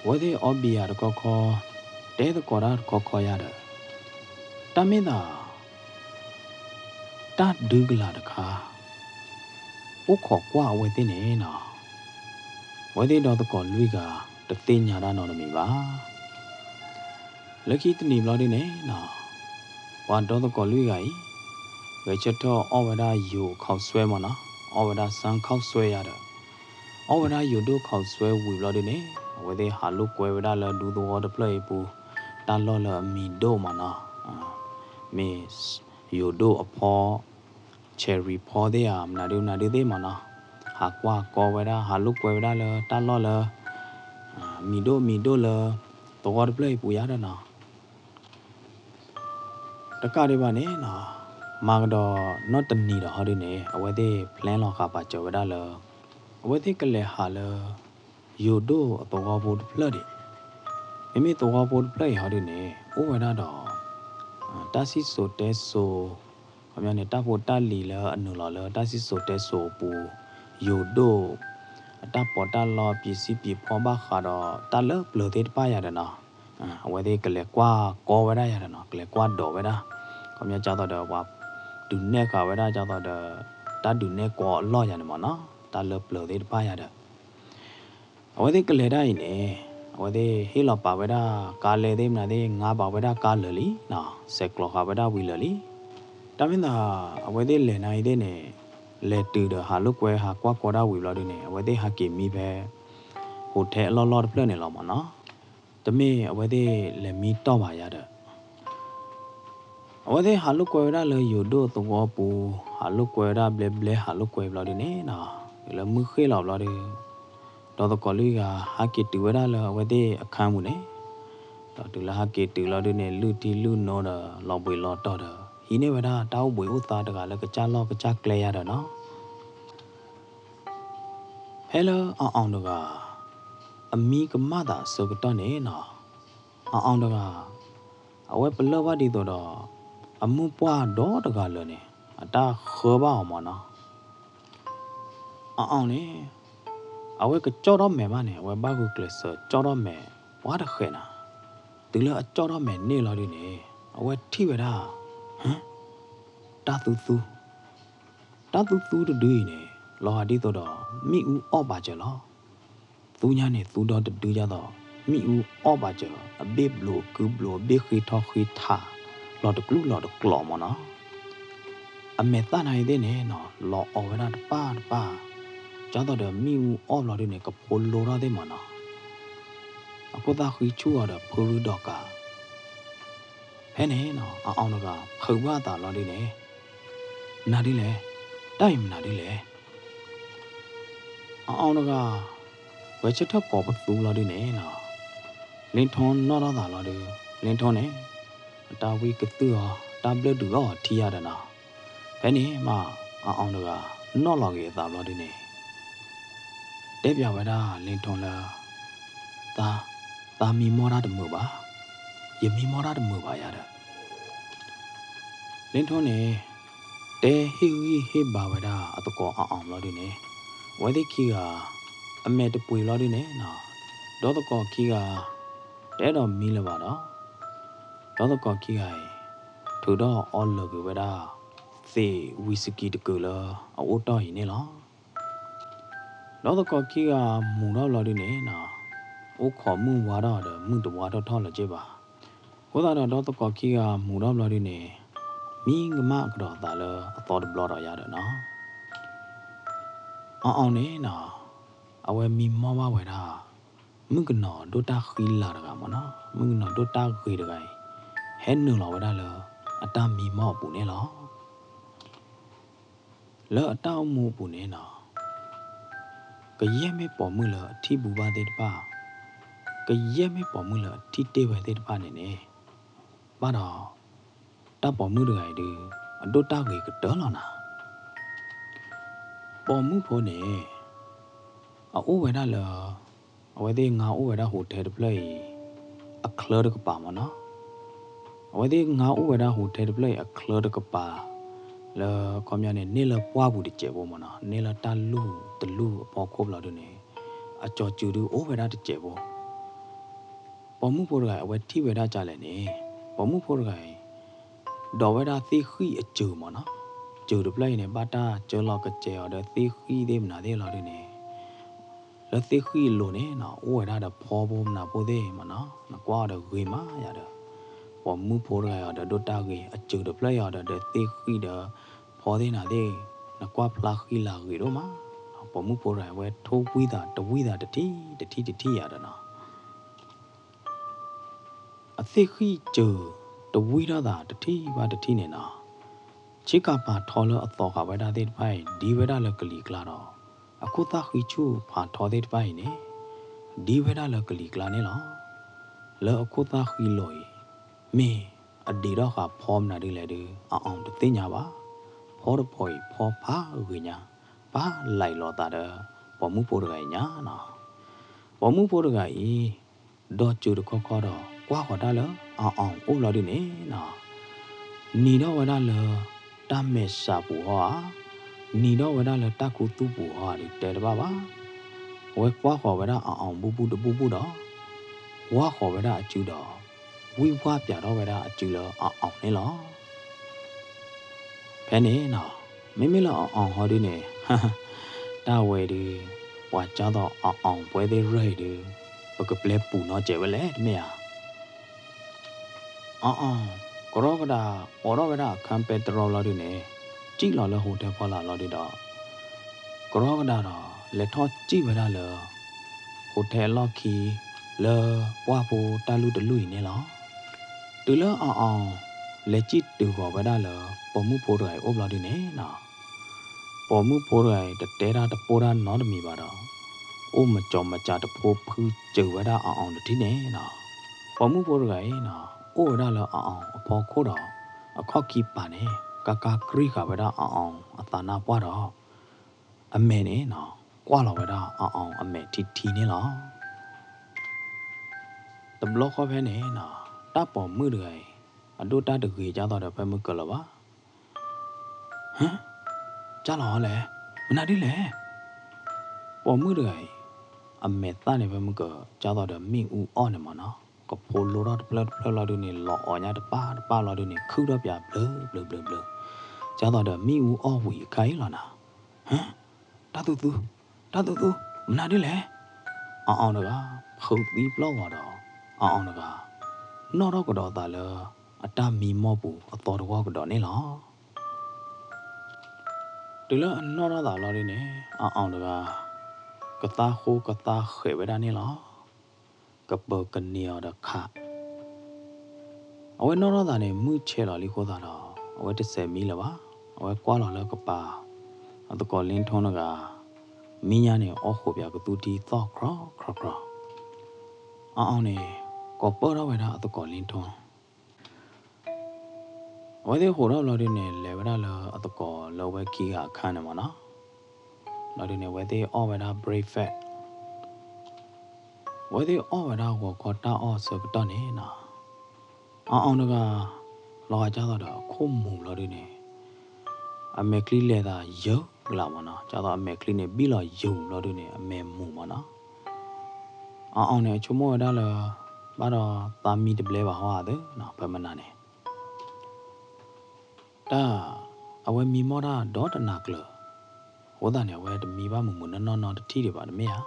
အဝဲသ့ၣ်အီဘံယၤတခီခီ, တဲသကိးတၢ်တခီခီယၤဒီး, တၢ်မ့ၢ်သး တၢ်ဒုးကလာ်တခါ အိၣ်ခိးကွၢ်အဝဲသ့ၣ်န့ၣ်နီၤ. အဝဲသ့ၣ်ဒီသကိးလွံၢ်ဂၤ တသ့ၣ်ညါတၢ်နီတမံၤဘၣ်. လၢခံတနံၤဘျီဒုန့ၣ်နီၤ, ပှၤဒီသကိးလွံၢ်ဂၤအံၤ, ဂဲၤဆၢထၢၣ်အီၣ်ဝဲဒၣ်ယိၤခီးစွဲမ့ၢ်နီၤ, အီၣ်ဝဲဒၣ်စၢ်ခီးစွဲယၤဒီး, အီၣ်ဝဲဒၣ်ယိၤဒိၣ်ခီးစွဲဝံၤဘျီဒုန့ၣ်, အဝဲသ့ၣ်ဟးလိာ်ကွဲဝဲဒၣ်လၢဒူသဝီတဖျၢၣ်အံၤပူၤ, တၢ်လီၢ်လၢအမံၤဒိၣ်မ့ၢ်နီၤ, မ့ၢ်ယိၤဒိၣ်အဖီ cherry ဖီသ့ၣ်ဧါ မနုၤဒုမနုၤဒုသ့ၣ်မ့ၢ်နီၤ, ဟးကွၢ်ကီဝဲဒၣ် ဟးလိာ်ကွဲဝဲဒၣ်လၢတၢ်လီၢ်လၢ မံၤဒိၣ်မံၤဒိၣ်လၢ သဝီတဖျၢၣ်အံၤပူၤယၤဒီးနီၤ. တကးဒံးဘၣ်န့ၣ်နီၤ, မၤကဒီးနီၢ်တနံၤဒီးဟီဒုန့ၣ် အဝဲသ့ၣ် plan လီၤဃာ်ပာ်စၢၤဝဲဒၣ်လၢ အဝဲသ့ၣ်ကလဲၤဟးလၢ ယိၤဒိၣ်အသဝီဖိတဖျၢၣ်ဒံး, မ့မ့ၢ်သဝီဖိတဖျၢၣ်အံၤဟီဒုန့ၣ် အိၣ်ဝဲဒၣ်ဒီး တၢ်စံၣ်စိၤတဲစိၤ, ခီပညီန့ၣ် တၢ်ဖိတၢ်လံၤလၢအနုာ်လီၤလၢတၢ်စံၣ်စိၤတဲစိၤအပူၤ, ယိၤဒိၣ် အတၢ်ပီးတၢ်လီ ပျံၤစံပျံၤဖီဘၣ်ဃးဒီးတၢ်လၢပျၢၤသ့ၣ်တဖၣ်ယၤဒီးနီၤ, အဝဲသ့ၣ်ကလဲၤကွၢ်ကီဝဲဒၣ်ယၤဒီးနီၤ, ကလဲၤကွၢ်ဒိးဝဲဒၣ်, ခီပညီဒ်သိးဒီးပှၤဒုးနဲၣ်ဃာ်ဝဲဒၣ်ဒ်သိးဒီး တၢ်ဒုးနဲၣ်ကီအလီၢ်ယၤန့ၣ်မ့ၢ်နီၤ, တၢ်လၢပျၢၤသ့ၣ်တဖၣ်ယၤဒီး အဝဲသ့ၣ်ကလဲၤဒၣ်အံၤန့ၣ်, အဝဲသ့ၣ်ဟ့ၣ်လီၤပာ်ဝဲဒၣ်ကါလဲသ့ၣ်မနုၤသ့ၣ် ငါပာ်ဝဲဒၣ်ကါလၢာ်လံနီၤ, ဆဲးကျိးဃာ်ဝဲဒၣ်ဝံၤလၢာ်လံ. တၢ်မ့ၢ်သး အဝဲသ့ၣ်လဲၤနၤအံၤသ့ၣ်န့ၣ်, လဲၤတုၤဒီးဟးလိာ်ကွဲဟးကွၢ်ကီတၢ်ဝံၤဘျီဒုန့ၣ် အဝဲသ့ၣ်ဟးက့ၤမံဖဲ hotel အလီၢ်လီၢ်တဖျၢၣ်န့ၣ်လီၤမ့ၢ်နီၤ. တမ့ၢ်အဝဲသ့ၣ်လဲၤမံတီၢ်ဘၣ်ယၤဒီး အဝဲသ့ၣ်ဟးလိာ်ကွဲဝဲဒၣ်လၢယိၤဒိၣ်သဝီပူၤ, ဟးလိာ်ကွဲဝဲဒၣ်ဘျဲဘျဲ ဟးလိာ်ကွဲဘျီဒုန့ၣ်နီၤ, တုၤလၢမုၢ်ဃ့ၢ်လီၤဘျီဒု, ဒီးသကိးလွံၢ်ဂၤဟးက့ၤတုၤဝဲဒၣ်လၢအဝဲသ့ၣ်အခန်းပူၤန့ၣ်, ဒီးတုၤလၢဟးက့ၤတုၤလီၤဒုန့ၣ် လုၢ်ထံလုၢ်နိဒီးလီၤဘှံးလီၤတီၤဒီး ဟံးန့ၢ်ဝဲဒၣ်တၢ်အိၣ်ဘှံးအိၣ်သါတဂၤလၢကစၢ်လီၢ်ကစၢ်ကျဲယါဒီးနီၤ ဖဲလၢအီၣ်အီၣ်တဂၤ အမံကမၣ်သးအဆၢကတီၢ်န့ၣ်နီၤ, အီၣ်အီၣ်တဂၤ အဝဲပလၢၢ်ဘၣ်ဒ်သိးဒီး အမုၢ်ပှၢ်ဒီတဂၤလၢာ်န့ၣ် အတၢ်ဃၢဘၣ်အီၤမးနီၤ. အီၣ်အီၣ်န့ၣ် အဝဲကကၠီၣ်ထီၣ်မဲာ်ဘၣ်န့ၣ် အဝဲဘၣ်ဂုာ်ကျဲးစၢးကၠီၣ်ထီၣ်မဲာ် ပှၤတဃဲးနၤ, တုၤလၢအကၠီၣ်ထီၣ်မဲာ်န့ၢ်လီၤဒုန့ၣ် အဝဲထံၣ်ဝဲဒၣ် ဟၢ တၢ်သူသူ တၢ်သူသူတဒုအံၤန့ၣ် လီၤဂာ်ဒ်သိးဒီး မ့ၣ်အူအီၣ်ပာ်စၢၤလီၤ. သူညါန့ၣ် သူဒီတဒုဒ်သိး မ့ၣ်အူအီၣ်ပာ်စၢၤ အဘ့ၣ်ဘျိးအကုဘျိး အဘ့ၣ်ဃ့ထီဃ့ထး လီၤတကျူၢ်လီၤတကျိၤမးနီၤ. အမဲာ်သၣ်နၤအံၤသ့ၣ်န့ၣ်နီၤ လီၤအီၣ်ဝဲဒၣ်တပၢ်တပၢ်, ဒ်သိးဒီးမ့ၣ်အူအီၣ်ဘျီဒုန့ၣ် ကဖိလိထီၣ်သ့ၣ်မးနီၤ. အခိၣ်သၣ်ဃံဆူၣ်အီၤဒီးဖုရူဒီးကး ဖဲန့ၣ်နီၤ အီၣ်အီၣ်တဂၤ ဖုးဘၣ်အသးလီၤဒုန့ၣ် မနုၤဒ်လဲၣ်, တၢ်အံၤမနုၤဒ်လဲၣ်. အီၣ်အီၣ်တဂၤ ဂဲၤဆၢထၢၣ်ကိးပသူလီၤဒုန့ၣ်နီၤ လ့ထိနီၣ်ထီၣ်သးလီၤဒု လ့ထိန့ၣ် အတၢ်ဝံကသူၣ်အီၤ တၢ်ဘျၢၣ်ဒုးအီၣ်အီၤထံယါဒီးနီၤ. ဖဲန့ၣ်မး အီၣ်အီၣ်တဂၤ နီၣ်လီၤက့ၤအသးဘျီဒုန့ၣ် တဲပၠးဝဲဒၣ်လ့ထိလၢ သး, သးမံမီၢ်တၢ်တမုာ်ဘၣ်, ယမံမီၢ်တၢ်တမုာ်ဘၣ်ယါဒီး လ့ထိန့ၣ် တဲဟ့ၣ်ဂံၢ်ဟ့ၣ်ဘါဝဲဒၣ်အသကိးအီၣ်အီၣ်ဘျီဒုန့ၣ် အဝဲသ့ၣ်ခံဂၤ အမဲာ်တပှ့ၤလီၤဒုန့ၣ်နီၤ ဒီသကိးခံဂၤ တအဲၣ်ဒိးမံလၢၤဘၣ်ဒီး ဒီသကိးခံဂၤအံၤ ထုးထီၣ်အီလၢာ်က့ၤဝဲဒၣ် သ့ၣ်ဝံစကံတကုာ်လၢအအိၣ်တီၢ်အံၤန့ၣ်လီၤ. ဒီသကိးခံဂၤမူၤထီၣ်ဘျီဒုန့ၣ်နီၤ အိၣ်ခိးမုၢ်ဝါထီၣ်ဒီး မုၢ်တဝါထီၣ်ထီၣ်လၢၤက့ဘၣ်. အဃိသတးဒီး ဒီသကိးခံဂၤမူၤထီၣ်ဘျီဒုန့ၣ် မံကမၣ်ကဒီးအသးလၢအသီတဘျီဒီးယါဒီးနီၤ အီၣ်အီၣ်န့ၣ်နီၤ အဝဲမံမီၢ်ဘၣ်ဝဲဒၣ် မုၣ်ကနီၤဒိၣ်တၢ်ဃံလၤတဂၤမးနီၤ, မုၣ်ကနီၤဒိၣ်တၢ်ဂ့ၤတဂၤအံၤ ဟဲနုာ်လီၤဝဲဒၣ်လၢ အတၢ်မံမီၢ်အပူၤန့ၣ်လီၤ. လၢအတၢ်အိၣ်မူအပူၤန့ၣ်နီၤ ကယဲၢ်မ့ၢ်ပိာ်မုၣ်လၢအထံၣ်ဘူးဘၣ်သ့ၣ်တဖၣ်, ကယဲၢ်မ့ၢ်ပိာ်မုၣ်လၢအထံၣ်တ့ၢ်ဝဲသ့ၣ်တဖၣ်န့ၣ်န့ၣ်, ဘၣ်ဒီး တၢ်ပိာ်မုၣ်တဂၤအံၤဒုး အဒိၣ်တၢ်ဂ့ၤကတၢၢ်လီၤနၤ. ပိာ်မုၣ်ဖိန့ၣ် အအိၣ်ဝဲဒၣ်လၢ အဝဲသ့ၣ်ငါအိၣ်ဝဲဒၣ် hotel တဖျၢၣ်အံၤ အချၢတကပၤမးနီၤ. အဝဲသ့ၣ်ငါအိၣ်ဝဲဒၣ် hotel တဖျၢၣ်အံၤ အချၢတကပၤ လၢအခီပညီန့ၣ် န့ၢ်လၢပှၢ်ပူၤတစဲးဖိမးနီၤ, န့ၢ်လၢတၢ်လူၢ်တလူၢ်အဖီခိၣ်ဘျီဒုန့ၣ် အကၠီၤစုၤဒုးအိၣ်ဝဲဒၣ်တစဲးဖိ. ပိာ်မုၣ်ဖိတဂၤအံၤ အဝဲထံၣ်ဝဲဒၣ်ဒ်လဲၣ်န့ၣ်, ပိာ်မုၣ်ဖိတဂၤအံၤ ဒိးဝဲဒၣ်သ့ၣ်ဃံၣ်အစုၤမးနီၤ. စုၤတဖျၢၣ်အံၤန့ၣ် ဘၣ်တၢ်စၢလီၤကစဲၤအီၤဒီးသ့ၣ်ဃံၣ်သ့ၣ်မနုၤသ့ၣ်လီၤဒုန့ၣ်, လၢသ့ၣ်ဃံၣ်အလိၤန့ၣ်နီၤ အိၣ်ဝဲဒၣ်ဒီးဖီဖိမနုၤဖိသ့ၣ်မးနီၤ, နကွၢ်အီၤဒီးဂ့ၤမးယၤဒီး ပိာ်မုၣ်ဖိတဂၤအံၤဒီး ဒိၣ်တၢ်ဂ့ၤ, အစုၤတဖျၢၣ်အံၤဒီး ဒီးသ့ၣ်ဃံၣ်ဒီး ဖီသ့ၣ်နၤသ့ၣ်, နကွၢ်ဖျါဃံလၤဂ့ၤဒိၣ်မး. ပိာ်မုၣ်ဖိတဂၤအံၤ အဝဲထိၣ်ဝံၣ်သးတဝံၣ်သးတထံၣ်တထံၣ်တထံၣ်ယၤဒီးနီၤ အသ့ၣ်ဃံၣ်စုၤတဝံၣ်ထီၣ်သးတထံၣ်ဘၣ်တထံၣ်န့ၣ်နီၤ, ဆ့ကၤပၤထီလၢအသီဃာ်ဝဲဒၣ်သ့ၣ်တဖၣ်အံၤ ဒံဝဲဒၣ်လၢကလံၤကျါဒီး အခိၣ်သၣ်ဃံဆူၣ်ဖးထီသ့ၣ်တဖၣ်အံၤန့ၣ် ဒံဝဲဒၣ်လၢကလံၤကျါန့ၣ်လီၤ. လၢအခိၣ်သၣ်ဃံလိၤအံၤ မ့ၢ်အဒံးထီၣ်ဃာ်ဖီမနုၤဒ်လဲၣ်ဒုး အီၣ်အီၣ်တသ့ၣ်ညါဘၣ်. ဖီတဖီအံၤ ဖီဖးဂ့ၤညါ ပာ်လဲလိာ်သးဒီး ပိာ်မုၣ်ဖိတဂၤအံၤညါနီၤ. ပိာ်မုၣ်ဖိတဂၤအံၤ ဒီးစုၤတခီခီဒီး ကွၢ်ဃီၤတၢ်လၢအီၣ်အီၣ်အိၣ်လီၤဒုန့ၣ်နီၤ, နံၤထီၣ်ဝဲဒၣ်လၢတၢ်မဲာ်ဆှးပူၤဟီဧါ, နံၤထီၣ်ဝဲဒၣ်လၢတၢ်ခူသူၣ်ပူၤဟီဧါဒုး တဲတဘၣ်ဘၣ်. အဝဲကွၢ်ဃီၤဝဲဒၣ်အီၣ်အီၣ်ဘူၣ်ဘူၣ်တဘူၣ်ဘူၣ်ဒီး ဝၢ်ဃီၤဝဲဒၣ်အစုဒီး ဝံၢ်ဝၢ်ပၠးထီၣ်ဝဲဒၣ်အစုလၢအီၣ်အီၣ်န့ၣ်လီၤ. ဖဲန့ၣ်နီၤ, မ့မ့ၢ်လၢအီၣ်အီၣ်ဟီဒုန့ၣ်, တၢ်ဝဲဒုး, ပှၤကၢ်သိးအီၣ်အီၣ်ပှဲၤသ့ၣ်ရၢၢ်အံၤဒုး, ပကပျဲပူၤနီတစဲးဝဲလဲၣ်တမ့ၢ်ဧါ. အီၣ်အီၣ်, ကရီကဒး အိးထီၣ်ဝဲဒၣ်အခန်းပဲတြီလီၤဒုန့ၣ်, စံၣ်လီၤလၢ hotel ဖီလာ်လီၤဒုဒီး ကရီကဒးဒီး လဲၤထီၣ်စံၣ်ဝဲဒၣ်လၢ hotel အလီၢ်ခံ လၢပှၢ်ဖိတၢ်လူၢ်တလူၢ်အံၤန့ၣ်လီၤ. တုၤလၢအီၣ်အီၣ် လဲၤစံၣ်တုၤဃီၤဝဲဒၣ်လၢ ပိာ်မုၣ်ဖိတဂၤအံၤအိၣ်ဘျီဒုန့ၣ်နီၤ, ပိာ်မုၣ်ဖိတဂၤအံၤ တတဲတၢ်တပိၢ်တၢ်နီတမံၤဘၣ်ဒီး အိၣ်မကၠီမကၠးတဖိဖုစၢၤဝဲဒၣ်အီၤတထံၣ်န့ၣ်နီၤ. ပိာ်မုၣ်ဖိတဂၤအံၤနီၤ အိၣ်ဝဲဒၣ်လၢအီၤအဖီခိၣ်ဒီး အခီၣ်ခံပၤန့ၣ် ကါကါကြံဃာ်ဝဲဒၣ်အီၤအသးနါပှၢ်ဒီး အမဲာ်န့ၣ်နီၤ ကွၢ်လီၤဝဲဒၣ်အီၤအမဲာ်ထံထံန့ၣ်လီၤ. တဘျီဃီဖဲန့ၣ်နီၤ တၢ်ပိာ်မုၣ်တဂၤအံၤ အဒိၣ်တၢ်တဂ့ၤကၢ်သိးဒီးဖဲမုၢ်ကၢၤလၢၤဘၣ်. ဟၢ, ကၢ်လီၤလဲၣ်, မနုၤဒ်လဲၣ်. ပိာ်မုၣ်တဂၤအံၤ အမဲာ်သၣ်န့ၣ်ဖဲမုၢ်ကၢၤ ကၢ်သိးဒီးမ့ၣ်အူအီၣ်န့ၣ်မ့ၢ်နီၤ ကဖိလိထီၣ်တဖျၢၣ်တဖျၢၣ်လီၤဒုန့ၣ် လီၤအီၤညါတပၢ်တပၢ်လီၤဒုန့ၣ် ခုၣ်ထီၣ်ပၠးဘျၢဘျၢဘျၢဘျၢ ကၢ်သိးဒီးမ့ၣ်အူအီၣ်ဝံၤအခါအံၤလီၤနီၤ. ဟၢ, တၢ်သူသူ, တၢ်သူသူ, မနုၤဒ်လဲၣ်. အီၤအီၤတဂၤ ဖုးသံပျီၢ်ဂီၤဒီး အီၤအီၤတဂၤ နီၣ်ထီၣ်ကဒီးသးလၢ အတၢ်မံမီၢ်ပူၤအသီတဂီၢ်ကဒီးန့ၣ်လီၤ. တုၤလၢအနီၣ်ထီၣ်သးလီၤဒုန့ၣ် အီၤအီၤတဂၤ ကသါဃိကသါဃဲးဝဲဒၣ်န့ၣ်လီၤ. ကပၢၤကန့ၢ်အီၤဒီးခး အဝဲနီၣ်ထီၣ်သးန့ၣ် မုၢ်ဆဲးလီၤလံအဃိသတးဒီး အဝဲတစဲးမံလၢၤဘၣ်. အဝဲကွၢ်လီၤလၢကပၤ အသကိးလ့ထိတဂၤ မံညါန့ၣ် အီၣ်ဃိးပၠးကသူထံသီၣ်ခြီခြီခြီ. အီၤအီၤန့ၣ် ကိးပၢၢ်ထီၣ်ဝဲဒၣ်အသကိးလ့ထိ အဝဲသ့ၣ်ဃိးထီၣ်ဘျီဒုန့ၣ် လဲၤဝဲဒၣ်လၢအသကိးလၢအဝဲခံဂၤအခါန့ၣ်မ့ၢ်နီၤ. ဘျီဒုန့ၣ် အဝဲသ့ၣ်အီၣ်ဝဲဒၣ် breakfast အဝဲသ့ၣ်အီၣ်ဝဲဒၣ်ဂီၤခီတၢ်အီၣ်အဆၢကတီၢ်န့ၣ်နီၤ, အီၤအီၤတဂၤ လီၤဂာ်ကၢ်သိးဒီးအခိၣ်မူၤဘျီဒုန့ၣ် အမဲာ်ချံလဲၤသးယၢကလးမ့ၢ်နီၤ, ကၢ်သိးအမဲာ်ချံန့ၣ် ဘံၣ်လီၤယၢဘျီဒုန့ၣ် အမဲာ်မူၤမ့ၢ်နီၤ. အီၤအီၤန့ၣ် အဆိကမိၣ်ဝဲဒၣ်လၢ ဘၣ်ဒီးသးမံတဘျဲဘၣ်ဟီဧါသ့နီၤ, ဖဲမနၤန့ၣ် တၢ် အဝဲမံမီၢ်တၢ်ဒီတနၤကျၢၤ, အဃိသတးန့ၣ် အဝဲတမံဘၣ်မုာ်မုာ်နီၢ်နီၢ်နီတထံၣ်ဒံးဘၣ်တမ့ၢ်ဧါ.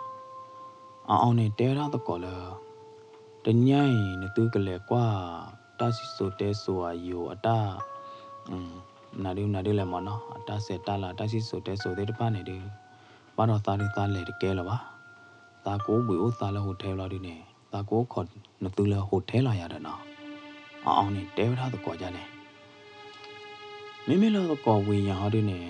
အီၤအီၤန့ၣ် တဲဝဲဒၣ်သကိးလၢ တနံၤအံၤ နသုကလဲၤကွၢ် တၢ်စံၣ်စိၤတဲစိၤအယိၤအတၢ် မနုၤဒုမနုၤဒုလဲၣ်မ့ၢ်နီၤ, အတၢ်ဆဲးတၢ်လၤ တၢ်စံၣ်စိၤတဲစိၤသ့ၣ်တဖၣ်န့ၣ်ဒု ဘၣ်ဒီးသးဒုသးလဲၤတကဲလၢၤဘၣ်. သးကအိၣ်ဘှံးအိၣ်သါလၢ hotel လီၤဒုန့ၣ် သးကအိၣ်ခိးနသုလၢ hotel လီၤယၤဒီးနီၤ. အီၤအီၤန့ၣ် တဲဝဲဒၣ်သကိးယၤန့ၣ် မ့မ့ၢ်လၢသကိးဝံၤညါဟီဒုန့ၣ်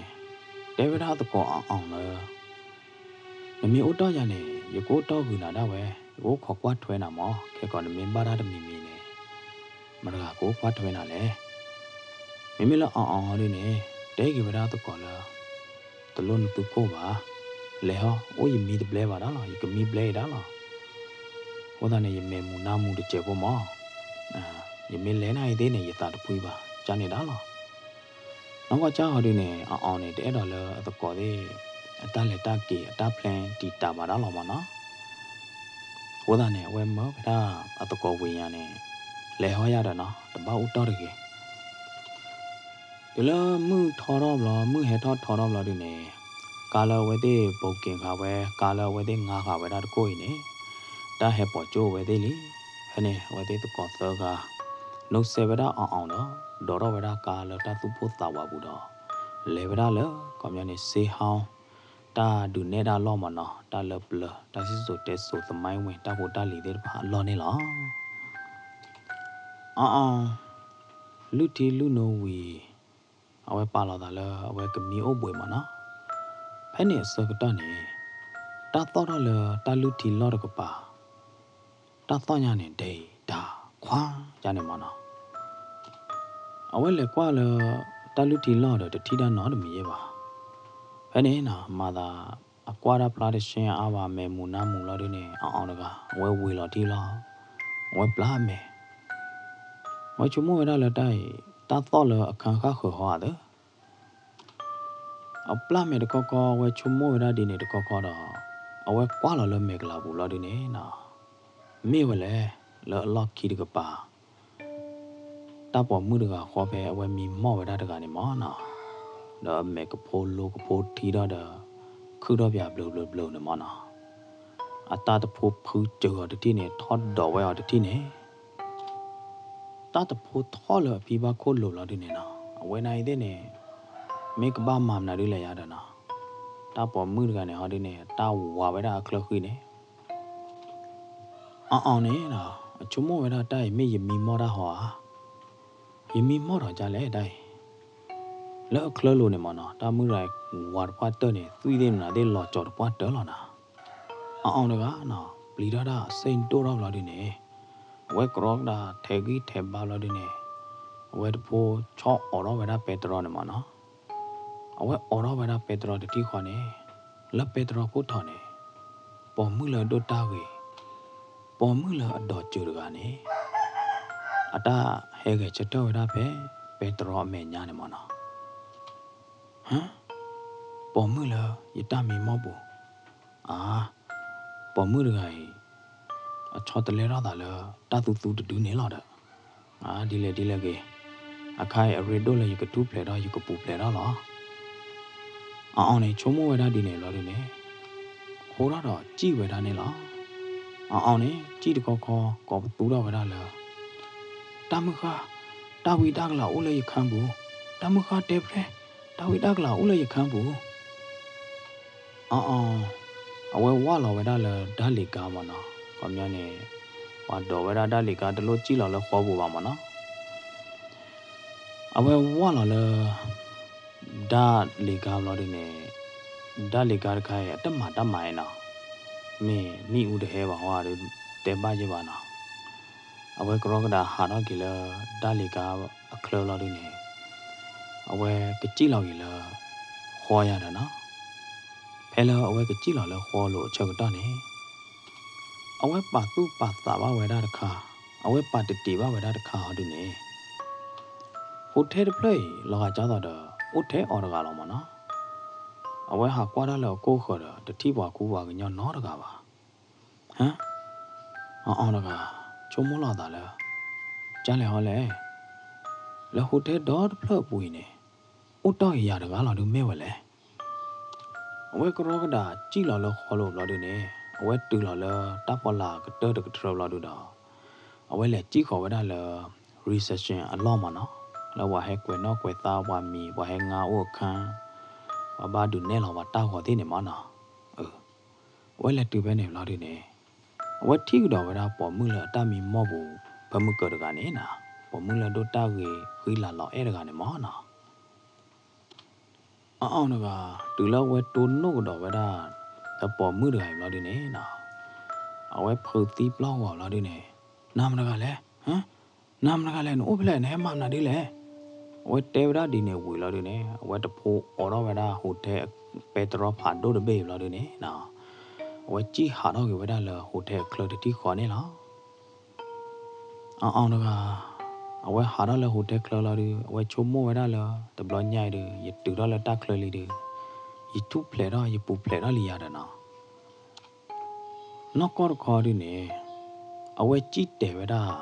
တဲဝဲဒၣ်သကိးအီၤအီၤလၢ နမ့ၢ်အိၣ်တီၢ်ယၤန့ၣ် ယကအိၣ်တီၢ်ဂုာ်နၤဒၣ်ဝဲ, ယကအိၣ်ခိးကွၢ်ထွဲနၤမး, ခဲကီးနမ့ၢ်ဘၣ်တၢ်တမံၤမံၤန့ၣ် မတၤတဂၤကအိၣ်ကွၢ်ထွဲနၤလဲၣ်. မ့မ့ၢ်လၢအီၤအီၤဟီဒုန့ၣ် တဲက့ၤဝဲဒၣ်သကိးလၢ တလိၣ်နသုကိၢ်ဘၣ်, လဲၤဟီ အိၣ်ယမံတဘျဲဘၣ်ဒၣ်လီၤ, ယကမံဘျဲအံၤဒၣ်လီၤ. အဃိသတးန့ၣ် ယမဲာ်မူၤနါမူၤတစဲးဖိမး, ယမ့ၢ်လဲၤနၤအံၤသ့ၣ်န့ၣ် ယသးတဖှံဘၣ်, ကန့ၣ်ဒၣ်လီၤ. နီၢ်ကီၢ်ကၢ်ဟီဒုန့ၣ် အီၤအီၤန့ၣ် တအဲၣ်ဒိးလၢအသကိးသ့ၣ် အတၢ်လဲၤတၢ်က့ၤ အတၢ် plan တံာ်တာ်ဘၣ်ဒၣ်လီၤမ့ၢ်နီၤ. အဃိသတးန့ၣ် အဝဲမၢဝဲဒၣ်အသကိးဝံၤညါန့ၣ် လဲၤဟီယၤဒီးနီၤ တဘၣ်အိၣ်တီၢ်တဂ့ၤ. တုၤလၢမုၢ်ထီထီၣ်ဘျီ မုၢ်ဟဲထီၣ်ထီထီၣ်ဘျီဒုန့ၣ် ကါလၢအဝဲသ့ၣ် booking ဃာ်ဝဲ ကါလၢအဝဲသ့ၣ်ငါဃာ်ဝဲဒၣ်တကိၢ်အံၤန့ၣ် တၢ်ဟဲပိာ်ကၠိဝဲသ့ၣ်လံ. ဖဲန့ၣ် အဝဲသ့ၣ်သကိးသၢဂၤ လိာ်စဲဝဲဒၣ်အီၤအီၤဒီး ဒိးထီၣ်ဝဲဒၣ်ကါလၢတၢ်သူၣ်ပိၢ်သးဝးပူၤဒီး လဲၤဝဲဒၣ်လၢ ခီပညီန့ၣ် စ့ဟီ တၢ်ဒုးနဲၣ်တၢ်လီၢ်မ့ၢ်နီၤ တၢ်လၢပျၢၤ တၢ်စံၣ်စိၤတဲစိၤ သမိုင်းဝင် တၢ်ဖိတၢ်လံၤသ့ၣ်တဖၣ်အလီၢ်န့ၣ်လီၤ. အီၤအီၤ လုၢ်ထံလုၢ်နိဝံၤ အဝဲပာ်လီၤသးလၢအဝဲကမံအိၣ်ဘှံးမ့ၢ်နီၤ. ဖဲန့ၣ်အဆၢကတီၢ်န့ၣ် တၢ်သီၣ်ထီၣ်လၢတၢ်လုၢ်ထံလီၢ်တကပၤ တၢ်သီၣ်ညါန့ၣ် ဒဲးတၢ်ခွါယါန့ၣ်မ့ၢ်နီၤ. အဝဲလဲၤကွၢ်လၢ တၢ်လုၢ်ထံလီၢ်ဒီးတထံၣ်တၢ်နီတမံၤယဲၢ်ဘၣ်. ဖဲန့ၣ်နီၤ မၤသး အကွၢ်တၢ်ဖျါတရှဲအါဘၣ် မဲာ်မူၤနါမူၤလီၤဒုန့ၣ် အီၤအီၤတဂၤ အဝဲဝ့ၤလီၤထံလီၤ. အဝဲပျၢ်မဲာ် အဝဲဆိကမိၣ်ဝဲဒၣ်လၢတၢ်အံၤ တၢ်သီၣ်လၢအခါဃၣ်ဃၢၤဟီဧါသၢ အပျၢ်မဲာ်တခီခီ အဝဲဆိကမိၣ်ဝဲဒၣ်ဒ်န့ၣ်တခီခီဒီး အဝဲကွၢ်လီၤလၢမဲာ်ကလၤပူၤလီၤဒုန့ၣ်နီၤ မ့ၢ်ဝဲလဲၣ် လၢအလီၢ်ခံတကပၤ တၢ်ပိာ်မုၣ်တဂၤဃီဖဲအဝဲမံမီၢ်ဝဲဒၣ်တဂၤန့ၣ်မ့ၢ်နီၤ, ဒီးအမဲာ်ကဖိလိကဖိထံထီၣ်ဒီး ခုၣ်ထီၣ်ပၠးဘျုးဘျုးဘျုးန့ၣ်မ့ၢ်နီၤ, အတၢ်တဖိဖုစၢၤအီၤတထံၣ်န့ၣ် ထီၣ်ဒိးဝဲအီၤတထံၣ်န့ၣ် တၢ်တဖိထီၣ်လၢအဖံဘၣ်ခိၣ်လိၤလီၤဒုန့ၣ်နီၤ, အဝဲန့ၣ်အံၤသ့ၣ်န့ၣ် မ့ၢ်ကဘၣ်မၤမနုၤဒ်လဲၣ်ယါဒီးနီၤ, တၢ်ပိာ်မုၣ်တဂၤန့ၣ်ဟီဒုန့ၣ် တၢ်ဝးဝဲဒၣ်အချၢဃံန့ၣ် အအီၤန့ၣ်နီၤ အဆိကမိၣ်ဝဲဒၣ်တၢ်အံၤမ့ၢ်ယမံမီၢ်တၢ်ဟီဧါ, ယမံမီၢ်ထီၣ်ဒ်လဲၣ်တၢ်အံၤ, လၢအချၢလိၤန့ၣ်မ့ၢ်နီၤ, တၢ်မုၢ်တဂၤဝၤတပှၢ်တၢၢ်န့ၣ် သွံၣ်သ့ၣ်မနုၤသ့ၣ်လီၤကၠီၤတပှၢ်တၢၢ်လီၤနီၤ. အအီၤတဂၤနီၤ ပျံၤထီၣ်ဒၣ်စ့ၣ်ဒိၣ်ထီၣ်ဘျီဒုန့ၣ်, အဝဲကရီကဒးထဲးဂံၢ်ထဲးဘါဘျီဒုန့ၣ်, အဝဲတဖိဆီအိးထီၣ်ဝဲဒၣ်ပဲတြီန့ၣ်မ့ၢ်နီၤ. အဝဲအိးထီၣ်ဝဲဒၣ်ပဲတြီတထံၣ်ဃီန့ၣ်, လၢပဲတြီခိၣ်ထံးန့ၣ်, ပိာ်မုၣ်လၢအဒိၣ်တၢ်ဂ့ၤ, ပိာ်မုၣ်လၢအဒီးစၢၤတဂၤန့ၣ် အတၢ်ဟဲဂဲၤဆၢထၢၣ်ဝဲဒၣ်ဖဲပဲတြီအမဲာ်ညါန့ၣ်မ့ၢ်နီၤ. ဟါ, ပိာ်မုၣ်လၢယတၢ်မံမီၢ်ပူၤ, အါ, ပိာ်မုၣ်တဂၤအံၤ အဆီတလဲထီၣ်သးလၢတၢ်သူသူတဒုန့ၣ်လီၤဒီး, ဒ်လဲၣ်ဒ်လဲၣ်ဂ့ၤ, အခါအံၤအရ့ဒိၣ်လၢယကထူၣ်ဖျဲးထီၣ်ယကပူၤဖျဲးထီၣ်လီၤ. အအီၤန့ၣ်ဆိကမိၣ်ဝဲဒၣ်ဒ်န့ၣ်ဘျီဒုန့ၣ်, ဟိထီၣ်ဒီးစံၣ်ဝဲဒၣ်န့ၣ်လီၤ. အအီၤန့ၣ် စံၣ်တခီခီ ကိးပသူထီၣ်ဝဲဒၣ်လၢ တၢ်မုၢ်ဃၢ်, တၢ်ဝံတၢ်ကလၤအိၣ်လၢယခါပူၤ, တၢ်မုၢ်ဃၢ်တဲဖျဲၣ်, တၢ်ဝံတၢ်ကလၤအိၣ်လၢယခါပူၤ. အအီၤ, အဝဲဝၢ်လီၤဝဲဒၣ်လၢဒၣ်လံၤကါမ့ၢ်နီၤ, ခီပညီန့ၣ် ပှၤဒိးဝဲဒၣ်ဒၣ်လံၤကါတလိၣ်စံၣ်လီၤလၢဃီပူၤဘၣ်မ့ၢ်နီၤ. အဝဲဝၢ်လီၤလၢ ဒၣ်လံၤကါဘျီဒုန့ၣ်, ဒၣ်လံၤကါတခါအံၤ အတမၤတၢ်မၤအံၤနီၤ, မ့ၢ်မ့ၣ်အူတဟဲဘၣ်ဟီဒု တဲဘၣ်ယဲၢ်ဘၣ်နီၤ. အဝဲကရီကဒးဟးထီၣ်က့ၤလၢဒၣ်လံၤကါအချၢဘျီဒုန့ၣ်, အဝဲကစံၣ်လီၤက့ၤလၢ ဃီယၤဒီးနီၤ. ဖဲလၢအဝဲကစံၣ်လီၤလၢဃီလိၤအဆၢကတီၢ်န့ၣ်, အဝဲပာ်သူၣ်ပာ်သးဘၣ်ဝဲဒၣ်တခါ, အဝဲပာ်တတံးဘၣ်ဝဲဒၣ်တခါဟီဒုန့ၣ်, ဟိထဲတဖျၢၣ်အံၤ လီၤဂာ်ကၢ်သိးဒီး အိၣ်ထဲအီၤတဂၤလီၤမ့ၢ်နီၤ. အဝဲဟးကွၢ်တၢ်လၢအကိၢ်ဃၢၤဒီး တထံၣ်ပှၤကူပှၤကညီနီတဂၤဘၣ်. ဟါ, အအီၤတဂၤ ဆိကမိၣ်လီၤသးလၢ ကၢ်လဲၣ်ဟီလဲၣ်, လၢဟိထဲဒီတဖျၢၣ်အပူၤအံၤန့ၣ် အိၣ်တ့ၢ်က့ၤယၤတဂၤလီၤဒု မ့ၢ်ဝဲလဲၣ်. အဝဲကရီကဒးစံၣ်လီၤလၢဃီလိၤဘျီဒုန့ၣ်, အဝဲတုၤလီၤလၢတၢ်ဖီလာ်ကတၢၢ်တကတြၢၤဘျီဒုဒီး, အဝဲလဲၤစံၣ်ဃီၤဝဲဒၣ်လၢ reception အလီၢ်မ့ၢ်နီၤ, လၢပှၤဟဲကွဲးနီၣ်ကွဲးသါပှၤမံၤ ပှၤဟဲငါအိၣ်အခန်း, ပှၤဘၣ်ဒုးနဲၣ်လီၤပှၤတၢ်ဂီၤသ့ၣ်န့ၣ်မ့ၢ်နီၤ. အဝဲလဲၤတုၤဖဲန့ၣ်ဘျီဒုန့ၣ်, အဝဲထံၣ်ကဒီးဝဲဒၣ်ပိာ်မုၣ်လၢအတၢ်မံမီၢ်ပူၤ ဖၢမုၢ်ကၢၤတဂၤန့ၣ်နီၤ, ပိာ်မုၣ်လၢအဒိၣ်တၢ်ဂ့ၤဃံလၤလီၤအဲၣ်တဂၤန့ၣ်မ့ၢ်နီၤ. အအီၤတဂၤ တုၤလၢအဝဲတိၢ်နီၣ်ကဒီးဝဲဒၣ် လၢပိာ်မုၣ်တဂၤအံၤဘျီဒုန့ၣ်နီၤ, အဝဲဖုးသံပျီၢ်ဂီၤဘျီဒုန့ၣ်, နၤမတၤတဂၤလဲၣ်, နၤမတၤတဂၤလဲၣ်, နအိၣ်ဖဲလဲၣ်, နဟဲမၤမနုၤဒ်လဲၣ်. အဝဲတဲဝဲဒၣ်ဒ်န့ၣ်ဝံၤလီၤဒုန့ၣ်, အဝဲတဖိအိးထီၣ်ဝဲဒၣ်ဟိထဲ ပဲတြီဖးဒိၣ်တဘ့ၣ်အံၤဘျီဒုန့ၣ်, အဝဲစံၣ်ဟးထီၣ်က့ၤဝဲဒၣ်လၢဟိထဲအချၢတထံၣ်ဃီန့ၣ်လီၤ. အအီၤတဂၤ အဝဲဟးထီၣ်လၢဟိထဲချၢလီၤဒု, အဝဲဆိကမိၣ်ဝဲဒၣ်လၢ တဘျီညါအံၤဒု ယတုၤထီၣ်လၢတၢ်ချၢလံဒု, ယထူၣ်ဖျဲးထီၣ် ယပူၤဖျဲးထီၣ်လံယၤဒီးနီၤ. နီၢ်ကီၢ်တခီဒုန့ၣ်, အဝဲစံၣ်တဲာ်ဝဲဒၣ်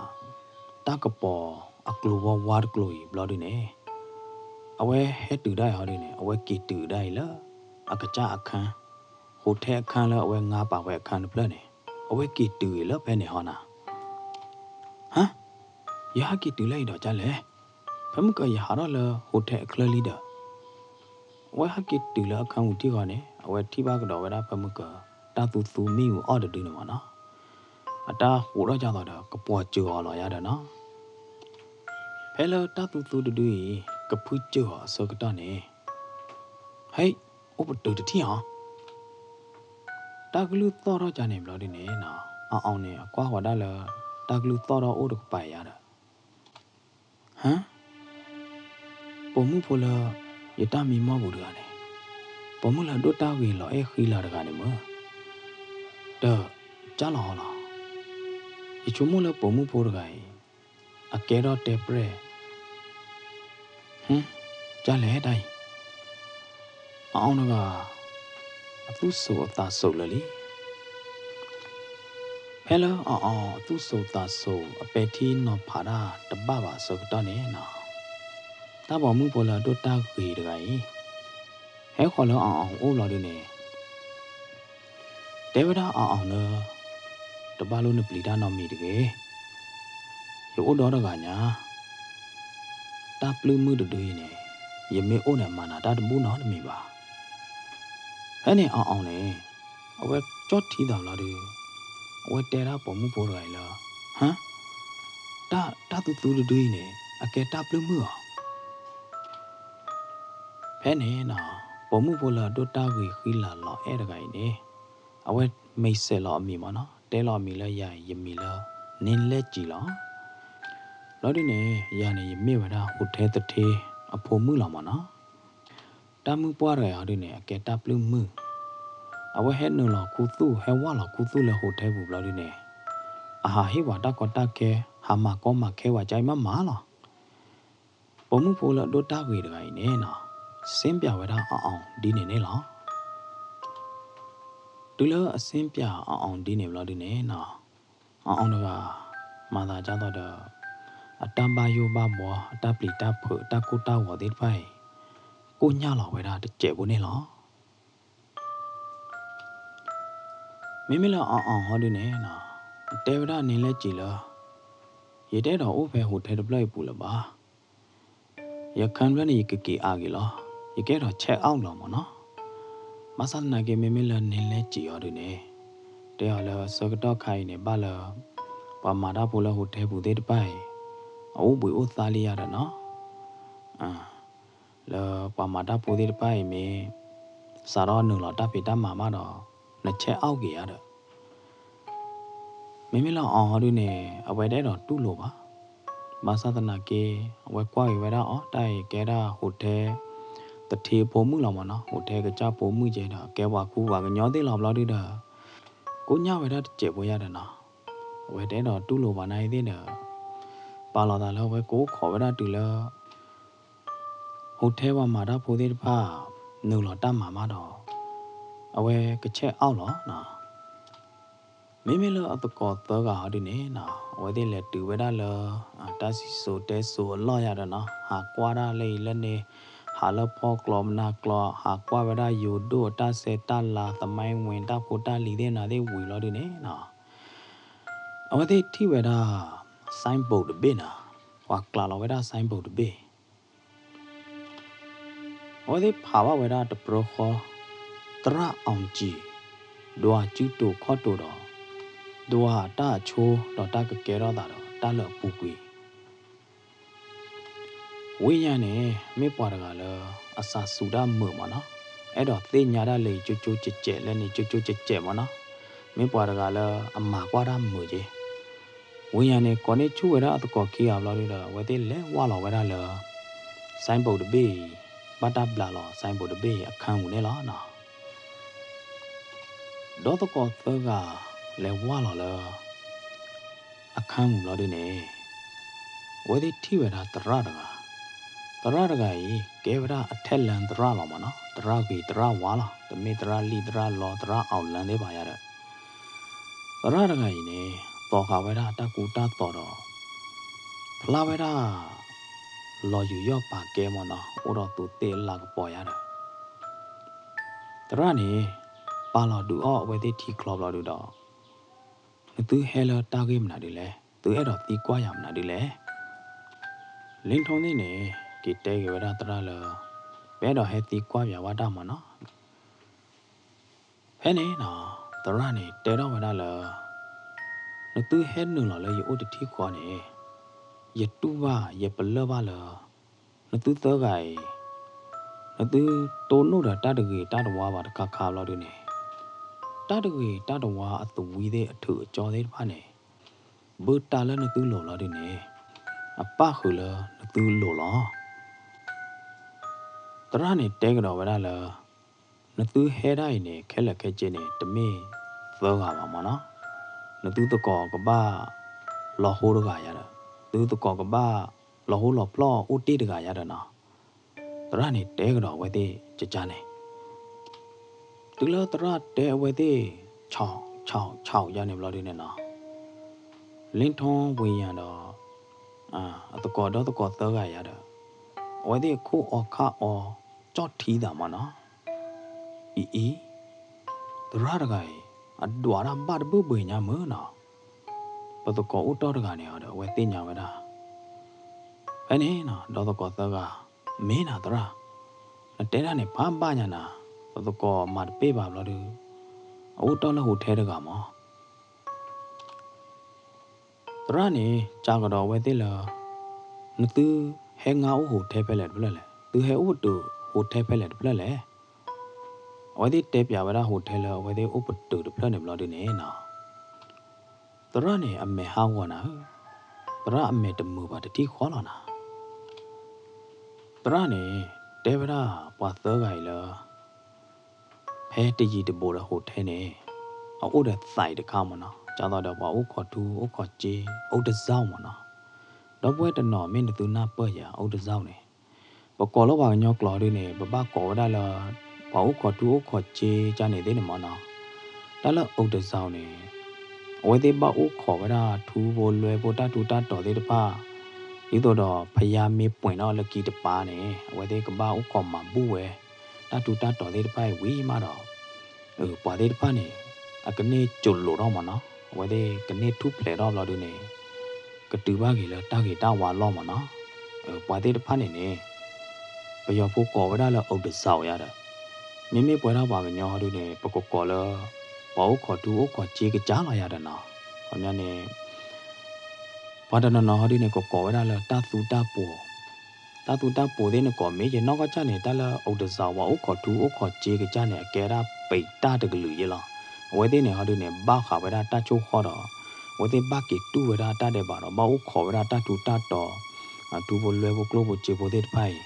တၢ်ကပီၤအကျိၤဝါဝါတကျိၤအံၤဘျီဒုန့ၣ်, အဝဲဟဲတုၤဒၣ်အံၤဟီဒုန့ၣ် အဝဲက့ၤတုၤဒၣ်အံၤလၢ အကစၢ်အခန်း, ဟိထဲအခန်းလၢအဝဲငါပာ်ဝဲအခန်းတဖျၢၣ်န့ၣ်, အဝဲက့ၤတုၤအံၤလၢဖဲန့ၣ်ဟီနီၤ. ဟါ, ယဟးက့ၤတုၤလၢအံၤဒီးကၢ်လဲၣ်, ဖၢမုၢ်ကၢၤ ယဟးထီၣ်လၢဟိထဲအချၢလံဒီး အဝဲဟဲက့ၤတုၤလၢအခန်းပူၤထံၣ်ဃီန့ၣ် အဝဲထံၣ်ဘၣ်ကဒီးဝဲဒၣ်ဖၢမုၢ်ကၢၤ တၢ်သူသူမ့ၣ်အူအီၣ်တဒုန့ၣ်မ့ၢ်နီၤ. အတၢ်ဃိးထီၣ်ကၢ်သိးဒီး ကပီၤစၢၤအီၤလီၤယၤဒီးနီၤ. ဖဲလၢတၢ်သူသူတဒုအံၤ ကဖုစၢၤအီၤအဆၢကတီၢ်န့ၣ်, ဟဲ, အိၣ်ပတုာ်တထံၣ်အီၤ. တၢ်ကလုၢ်သီၣ်ထီၣ်ကၢ်န့ၣ်ဘျီဒုန့ၣ်နီၤ, အအီၤန့ၣ် အကွၢ်ဃီၤဒၣ်လၢ တၢ်ကလုၢ်သီၣ်ထီၣ်အိၣ်တကပၤယၤဒီး ဟါ, ပိာ်မုၣ်ဖိလၢ ယတၢ်မံမီၢ်ပူၤတဂၤန့ၣ်, ပိာ်မုၣ်လၢအဒိၣ်တၢ်ဂ့ၤလီၤအဲၣ်ဃံလၤတဂၤန့ၣ်မ့ၢ်, တကၢ်လီၤဟီလီၤ. ယဆိကမိၣ်လၢပိာ်မုၣ်ဖိတဂၤအံၤ အကဲထီၣ်တဲပြဲၢ် ဟါ, ကၢ်လဲၣ်တၢ်အံၤ. အအီၤတဂၤ အသူၣ်စိၤအသးစိၤလၢာ်လံ. ဖဲလၢအအီၤအသူၣ်စိၤသးစိၤ အပဲာ်ထံနီၤဖးတၢ်တဘၣ်ဘၣ်အဆၢကတီၢ်န့ၣ်နီၤ, တၢ်ပိာ်မုၣ်ဖိလၢအဒိၣ်တၢ်ဂ့ၤတဂၤအံၤ ဟဲဃီၤလၢအအီၤအိၣ်ဘျီဒုန့ၣ် တဲဝဲဒၣ်အအီၤလၢ တဘၣ်လိၣ်နပျံၤတၢ်နီတမံၤတဂ့ၤ. ယအိၣ်ဒီတဂၤညါ, တၢ်ပျုၢ်မုၢ်တဒုအံၤန့ၣ် ယမ့ၢ်အိၣ်န့ၣ် မၤနၤတၢ်တဘူၣ်နီတမံၤဘၣ်. ဖဲန့ၣ်အအီၤန့ၣ် အဝဲကၠီၣ်ထံသးဘျီဒု အဝဲတဲဒၣ်ပိာ်မုၣ်ဖိတဂၤအံၤလၢ ဟါ, တၢ်သူသူတဒုအံၤန့ၣ် အကဲတၢ်ပျုၢ်မုၢ်အီၤ. ဖဲန့ၣ်နီၤ, ပိာ်မုၣ်ဖိလၢအဒိၣ်တၢ်ဂ့ၤဃံလၤလီၤအဲၣ်တဂၤအံၤန့ၣ်, အဝဲမ့ၢ်စဲးလီၤအမံၤမ့ၢ်နီၤ, တဲလီၤအမံၤလၢယၤအံၤ ယမံၤလၢ န့ၢ်လဲၢ်စံၤလီၤ. ဘျီဒုန့ၣ် ယၤန့ၣ် ယမ့ၢ်ဝဲဒၣ် ဟိးထဲသထ့အဖိမုၣ်လီၤမ့ၢ်နီၤ. တၢ်မုၢ်ပှၢ်တဂၤအံၤဟီဒုန့ၣ် အကဲတၢ်ပျုၢ်မုၢ်, အဝဲဟဲနုာ်လီၤခူသူၣ် ဟဲဝၢ်လီၤခူသူၣ်လၢဟိးထဲပူၤဘျီဒုန့ၣ်, အဟးဟ့ၣ်ပှၤတၢ်ကီတၢ်ခဲ, ဟးမၤကီမၤခဲဝဲကအံၤမးမးလီၤ. ပိာ်မုၣ်ဖိလၢအဒိၣ်တၢ်ဂ့ၤတဂၤအံၤန့ၣ်နီၤ, စ့ပၠးဝဲဒၣ်အီၤဒ်န့ၣ်န့ၣ်လီၤ. တုၤလၢအစ့ပၠးအီၤဒ်န့ၣ်ဘျီဒုန့ၣ်နီၤ, အီၤတဂၤ မၤသးဒ်သိးဒီး အတၢ်ဘၣ်ယိၣ်ဘၣ်ဘှီ အတၢ်ပျံၤတၢ်ဖုး အတၢ်ကိၢ်တၢ်ဂီၤသ့ၣ်တဖၣ်အံၤ ကိၢ်ညါလီၤဝဲဒၣ်တစဲးဖိန့ၣ်လီၤ. မ့မ့ၢ်လၢအီၤအီၤဟီဒုန့ၣ်နီၤ, အတဲဝဲဒၣ်န့ၣ်လဲၣ်ကံၤလၢ ယတအဲၣ်ဒိးအိၣ်ဖဲဟိးထဲတဖျၢၣ်အံၤပူၤလၢၤဘၣ်. ယခါတဖျၢၣ်န့ၣ် ယကက့ၤအါဂ့ၤလီၤ. ယကအဲၣ်ဒိး check out လီၤမ့ၢ်နီၤ. ဘၣ်ဆၣ်သနာ်က့ မ့မ့ၢ်လၢန့ၣ်လဲၣ်ကံၤအီၤဒုန့ၣ်, တဲအီၤလၢဆၢကတီၢ်ခါအံၤန့ၣ် ဘၣ်လၢ ပှၤမၤတၢ်ဖိလၢဟိးထဲပူၤသ့ၣ်တဖၣ်အံၤ အအိၣ်ဘှံးအိၣ်သါလံယၤဒီးနီၤ. လၢပှၤမၤတၢ်ဖိသ့ၣ်တဖၣ်အံၤမ့ၢ် စးထီၣ်နုာ်လီၤတၢ်ဖံးတၢ်မၤဘၣ်ဒီး န check out က့ၤယၤဒီး မ့မ့ၢ်လၢအီၤဟီဒုန့ၣ် အဝဲတအဲၣ်ဒိးတူၢ်လိာ်ဘၣ်. ဘၣ်ဆၣ်သနာ်က့ အဝဲကွၢ်က့ၤဝဲဒၣ်အီၤ တၢ်အံၤကဲဒၣ်ဟိးထဲ သထ့ဖိမုၣ်လီၤမ့ၢ်နီၤ, ဟိးထဲကစၢ်ဖိမုၣ်ကဲဒီး ကဲပှၤခူပှၤကညီသ့ၣ်လီၤဘျီဒုဒီး ကိၢ်ညါဝဲဒၣ်တစဲးဖိယၤဒီးနီၤ. အဝဲတအဲၣ်ဒိးတူၢ်လိာ်ဘၣ်နာ်အံၤသ့ၣ်ဒီး ပာ်လီၤသးလၢအဝဲကအိၣ်ခိးဝဲဒၣ်တုၤလၢ ဟိးထဲပှၤမၤတၢ်ဖိသ့ၣ်တဖၣ် နုာ်လီၤတၢ်မၤမးဒီး အဝဲက check out လီၤနီၤ. မ့မ့ၢ်လၢအသကိးသၢဂၤဟီဒုန့ၣ်နီၤ, အဝဲသ့ၣ်လဲၤတုၤဝဲဒၣ်လၢ တၢ်စံၣ်စိၤတဲစိၤအလီၢ်ယၤဒီးနီၤ, ဟးကွၢ်ဒၣ်လၢအံၤလၢန့ၣ်, ဟးလၢဖီကျိၤမနၤကျိၤ, ဟးကွၢ်ဝဲဒၣ်ယိၤဒိၣ်အတၢ်ဆဲးတၢ်လၤ သမိုင်းဝင် တၢ်ဖိတၢ်လံၤသ့ၣ်နၤသ့ၣ်ဝံၤလီၤဒုန့ၣ်နီၤ, အဝဲသ့ၣ်ထံၣ်ဝဲဒၣ် signboard တဘ့ၣ်နီၤ, ပှၤကျးလီၤဝဲဒၣ် signboard တဘ့ၣ် အဝဲသ့ၣ်ဖးဘၣ်ဝဲဒၣ်တပြၢဃီ, သရၣ်အီၣ်ကံၣ်, ဒွးစုတိာ်ခီၣ်တိာ်ဒီး ဒွးတၢ်အဆိဒီးတၢ်ကကဲထီၣ်သးဒီးတၢ်လၢအပူၤကွံာ်, ဝံယၤန့ၣ် မ့ၢ်ပှၤတဂၤလၢ အစးစူၤတၢ်မုာ်မ့ၢ်နီၤ, အဲၣ်ဒိးသ့ၣ်ညါတၢ်လၢအံၤကၠိကၠိကဲးကဲးလၢန့ၣ် ကၠိကၠိကဲးကဲးမ့ၢ်နီၤ, မ့ၢ်ပှၤတဂၤလၢအမၤကွၢ်တၢ်မုာ်က့ၤ ဝံယၤန့ၣ် ကိးန့ၢ်ဆူၣ်ဝဲဒၣ်အသကိးခံဂၤဘျီဒုဒီး အဝဲသ့ၣ်လဲၤဝၢ်လီၤဝဲဒၣ်လၢ signboard တဘ့ၣ်အံၤ, ဘၣ်တၢ်ဘျးလီၤ signboard တဘ့ၣ်အံၤအခန်းပူၤန့ၣ်လီၤနီၤ. ဒီးသကိးသၢဂၤလဲၤဝၢ်လီၤလၢ အခန်းပူၤဘျီဒုန့ၣ် အဝဲသ့ၣ်ထံၣ်ဝဲဒၣ်သရၣ်တဂၤ, သရၣ်တဂၤအံၤ ကဲဝဲဒၣ်အထဲလၢသရၣ်လီၤမ့ၢ်နီၤ, သရၣ်ဂ့ၤသရၣ်ဝါလီၤ, တမ့ၢ်သရၣ်လံၣ်သရၣ်လီသရၣ်အီၣ်လၢသ့ၣ်ဘၣ်ယၤဒီး သရၣ်တဂၤအံၤန့ၣ် သိးဃာ်ဝဲဒၣ်တၢ်ကူတၢ်သိးဒီး ဖျါဝဲဒၣ် လီၤယူၤယီၣ်ပာ်ကဲမ့ၢ်နီၤ, အိၣ်ဒီးသူးသ့ၣ်အလၤကပီၤယၤဒီး သရၣ်န့ၣ် ပာ်လီၤဒုးအီၣ်အဝဲသ့ၣ်ထံချီဘျီဒုဒီး နသုဟဲလၢတၢ်ဂ့ၢ်မနုၤဒုလဲၣ်, သုအဲၣ်ဒိးသံကွၢ်ယၤမနုၤဒုလဲၣ်. လ့ထိသ့ၣ်န့ၣ် က့ၤတဲက့ၤဝဲဒၣ်သရၣ်လၢ ပအဲၣ်ဒိးဟဲသံကွၢ်ပှၤဘၣ်တၢ်မ့ၢ်နီၤ. ဖဲန့ၣ်နီၤ သရၣ်န့ၣ်တဲထီၣ်ဝဲဒၣ်လၢ နသုဟဲနုာ်လီၤလၢယအိၣ်တထံၣ်ဃီန့ၣ် ယတူၢ်ဘၣ်ယပလၢၢ်ဘၣ်လၢ နသုသၢဂၤအံၤ နသုတိၢ်နီၣ်ဒီးတၢ်တဂ့ၤတၢ်တဝါဘၣ်တခါခါဘျီဒုန့ၣ် တၢ်တဂ့ၤတၢ်တဝါအသဝံသ့ၣ်အထုးအကၠီသ့ၣ်တဖၣ်န့ၣ် ဘၣ်တၢ်လၢနသုလိၤလီၤဒုန့ၣ် အပၣ်ဃုာ်လၢနသုလိၤလီၤ. သရၣ်န့ၣ်တဲကဒီးဝဲဒၣ်လၢ နသုဟဲဒၣ်အံၤန့ၣ် ခဲလၢာ်ခဲဆ့န့ၣ် တမ့ၢ်သၢဂၤဘၣ်မ့ၢ်နီၤ. နသုသကိးကဘၣ်လီၤဟိတဂၤယၤဒီး သုသကိးကဘၣ်လီၤဟိလီၤဖျီၣ်အိၣ်တ့ၢ်တဂၤယၤဒီးနီၤ. သရၣ်န့ၣ်တဲကဒီးအဝဲသ့ၣ်ကကါန့ၣ် တုၤလၢသရၣ်တဲအဝဲသ့ၣ် ဆီးဆီးဆီးယၤန့ၣ်ဘျီဒုန့ၣ်နီၤ လ့ထိဝံယၤဒီး အသကိးဒီးသကိးသၢဂၤယၤဒီး အဝဲသ့ၣ်ခိၣ်အီခါအီ ကၠီၣ်ထံသးမ့ၢ်နီၤ. အံၤအံၤ သရၣ်တဂၤအံၤ အဒွးတၢ်ဘၣ်တဘၣ်ဘှ့ညါမ့ၢ်နီၤ. ပသကိးအိၣ်တီၢ်တဂၤန့ၣ်ဒီး အဝဲသ့ၣ်ညါဝဲဒၣ် ဖဲန့ၣ်နီၤ ဒီးသကိးသၢဂၤ မ့ၢ်နၤသရၣ် နတဲဒၣ်န့ၣ်ဖးဘၣ်ညါနၤ ပသကိးမၤတပ့ၢ်ဘၣ်ဘျီဒု အအိၣ်တီၢ်လၢဟိးထဲတဂၤမ့ၢ် သရၣ်န့ၣ် စံးကဒီးအဝဲသ့ၣ်လၢ နသုဟဲငါအိၣ် hotel ဖဲလဲၣ်တဖျၢၣ်လဲၣ်, သုဟဲအိၣ်ပတုာ် hotel ဖဲလဲၣ်တဖျၢၣ်လဲၣ်. အဝဲသ့ၣ်တဲပၠးဝဲဒၣ် hotel လၢအဝဲသ့ၣ်အိၣ်ပတုာ်တဖျၢၣ်န့ၣ်ဘျီဒုန့ၣ်နီၤ, သရၣ်န့ၣ်အမဲာ်ဟးဂီၤနၤဧၢ, သရၣ်အမဲာ်တမုာ်ဘၣ်တထံၣ်ဃီလီၤနၤ. သရၣ်န့ၣ် တဲဝဲဒၣ်ပှၤသၢဂၤအံၤလၢ ဖဲတယံၤတဘူးဒီး hotel န့ၣ် အအိၣ်ဒီးသးအံၤတခါမ့ၢ်နီၤ, ဒ်သိးဒီးပှၤအိၣ်ခိးထူအိၣ်ခိးစ့ အိၣ်တစၢ်မ့ၢ်နီၤ. ဒီပုၢ်ဝဲၢ်တနီၤ မ့ၢ်နသုနၢ်ပၢၢ်ယၤ အိၣ်တစၢ်န့ၣ်, ပကိးလၢပှၤကညီကျိာ်ဒုန့ၣ် ပဘၣ်ကိးဝဲဒၣ်လၢ ပှၤအိၣ်ခိးထူအိၣ်ခိးစ့ကန့ၣ်သ့ၣ်န့ၣ်မ့ၢ်နီၤ. တၢ်လၢအိၣ်တစၢ်န့ၣ် အဝဲသ့ၣ်ဘၣ်အိၣ်ခိးဝဲဒၣ်ထူဖိလွဲဖိ တၢ်ထူတၢ်တီၤသ့ၣ်တဖၣ်, ဒ်သိးဒီးဖယါမ့ၢ်ပှဲၤထီၣ်လၢကံတပၤန့ၣ် အဝဲသ့ၣ်ကဘၣ်အိၣ်ခိးမၤဘူၣ်ဝဲ တၢ်ထူတၢ်တီၤသ့ၣ်တဖၣ်အံၤဝံၤမးဒီး ပှၤသ့ၣ်တဖၣ်န့ၣ် အကန့ၢ်စိာ်လိာ်ထီၣ်မ့ၢ်နီၤ, အဝဲသ့ၣ်ကန့ၢ်ထူၣ်ဖျဲးထီၣ်ဘျီဒုန့ၣ် ကတုၤဘၣ်က့ၤလၢတၢ်ဂ့ၤတၢ်ဝါလီၢ်မ့ၢ်နီၤ. ပှၤသ့ၣ်တဖၣ်န့ၣ်န့ၣ် ပယီၤဖိကိးဝဲဒၣ်လၢအိၣ်တစၢ်ယၤဒီး မ့မ့ၢ်ပဝဲဒၣ်ပှၤကညီဒုန့ၣ် ပကကိးလၢ ပှၤအိၣ်ခိးထူအိၣ်ခိးစ့ကစၢ်လီၤယၤဒီးနီၤ. ခီပညီန့ၣ် ပှၤတနီၤနီၤဟီဒုန့ၣ် ကကိးဝဲဒၣ်လၢတၢ်သူတၢ်ပှီၤ, တၢ်သူတၢ်ပှီၤသ့ၣ်န့ၣ် ကိးမ့ၢ်ယနီၢ်ကီၢ်စၢ်န့ၣ် တၢ်လၢအိၣ်တစၢ် ပှၤအိၣ်ခိးထူအိၣ်ခိးစ့ကစၢ်န့ၣ် အကဲဒၣ်ပံာ်တၢ်တကလုာ်ယဲလီၤ. အဝဲသ့ၣ်န့ၣ်ဟီဒုန့ၣ် ဘၣ်ဃးဝဲဒၣ်တၢ်ဆိၣ်ဃီဒီး အဝဲသ့ၣ်ဘၣ်က့ၤတူၢ်ဝဲဒၣ်တၢ်ဒဲးဘးဒီး ဘၣ်အိၣ်ခိးဝဲဒၣ်တၢ်ထူတၢ်တီၤ ထူဖိလွဲဖိကျိၣ်ဖိစ့ဖိသ့ၣ်တဖၣ်အံၤ,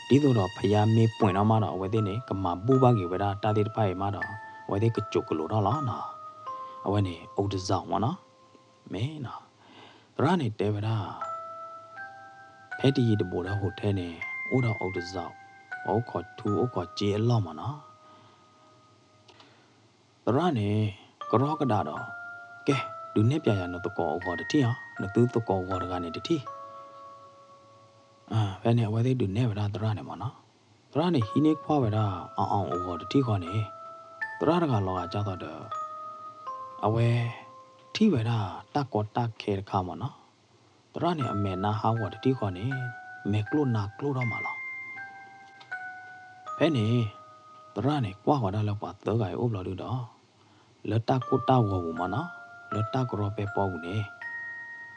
ဒ်သိးဒီးဖယါမ့ၢ်ပှဲၤထီၣ်မးဒီး အဝဲသ့ၣ်န့ၣ် ကမၤဘူၣ်ဘၣ်က့ၤဝဲဒၣ်တၢ်သ့ၣ်တဖၣ်အံၤမးဒီး အဝဲသ့ၣ်ကစိာ်ကလိာ်ထီၣ်လီၤနီၤ. အဝဲန့ၣ်အိၣ်တစၢ်မ့ၢ်နီၤ. မ့ၢ်နီၤ, သရၣ်န့ၣ်တဲဝဲဒၣ် ဖဲတယံၤတဘူးဒီး hotel န့ၣ် အိၣ်ဒီးအိၣ်တစၢ် ပှၤအိၣ်ခိးထူအိၣ်ခိးစ့အလီၢ်မ့ၢ်နီၤ. သရၣ်န့ၣ် ကရီကဒးဒီး ကဲ ဒုးနဲၣ်ပၠးယၤနသကိးအဂီၤတထံၣ်ဧါ, နသုသကိးဂီၤတဂၤန့ၣ်တထံၣ်. ဖဲန့ၣ် အဝဲသ့ၣ်ဒုးနဲၣ်ဝဲဒၣ်သရၣ်န့ၣ်မ့ၢ်နီၤ. သရၣ်န့ၣ်ဟံးန့ၢ်ကွၢ်ဝဲဒၣ် အအီၣ်အဂီၤတထံၣ်ဃီန့ၣ်, သရၣ်တဂၤလီၤဂာ်ဒ်သိးဒီး အဝဲထံၣ်ဝဲဒၣ်တၢ်ကီတၢ်ခဲတခါမ့ၢ်နီၤ. သရၣ်န့ၣ်အမဲာ်နါဟးဂီၤတထံၣ်ဃီန့ၣ် မဲာ်ကျိၣ်နါကျိၣ်ထီၣ်မးလီၤ. ဖဲန့ၣ် သရၣ်န့ၣ်ကွၢ်ဃီၤဒၣ်လၢပှၤသၢဂၤအံၤအိၣ်ဘျီဒုဒီး လၢတၢ်ကိၢ်တၢ်ဂီၤပူၤမ့ၢ်နီၤ, လၢတၢ်ကရီပဲပီပူၤန့ၣ်,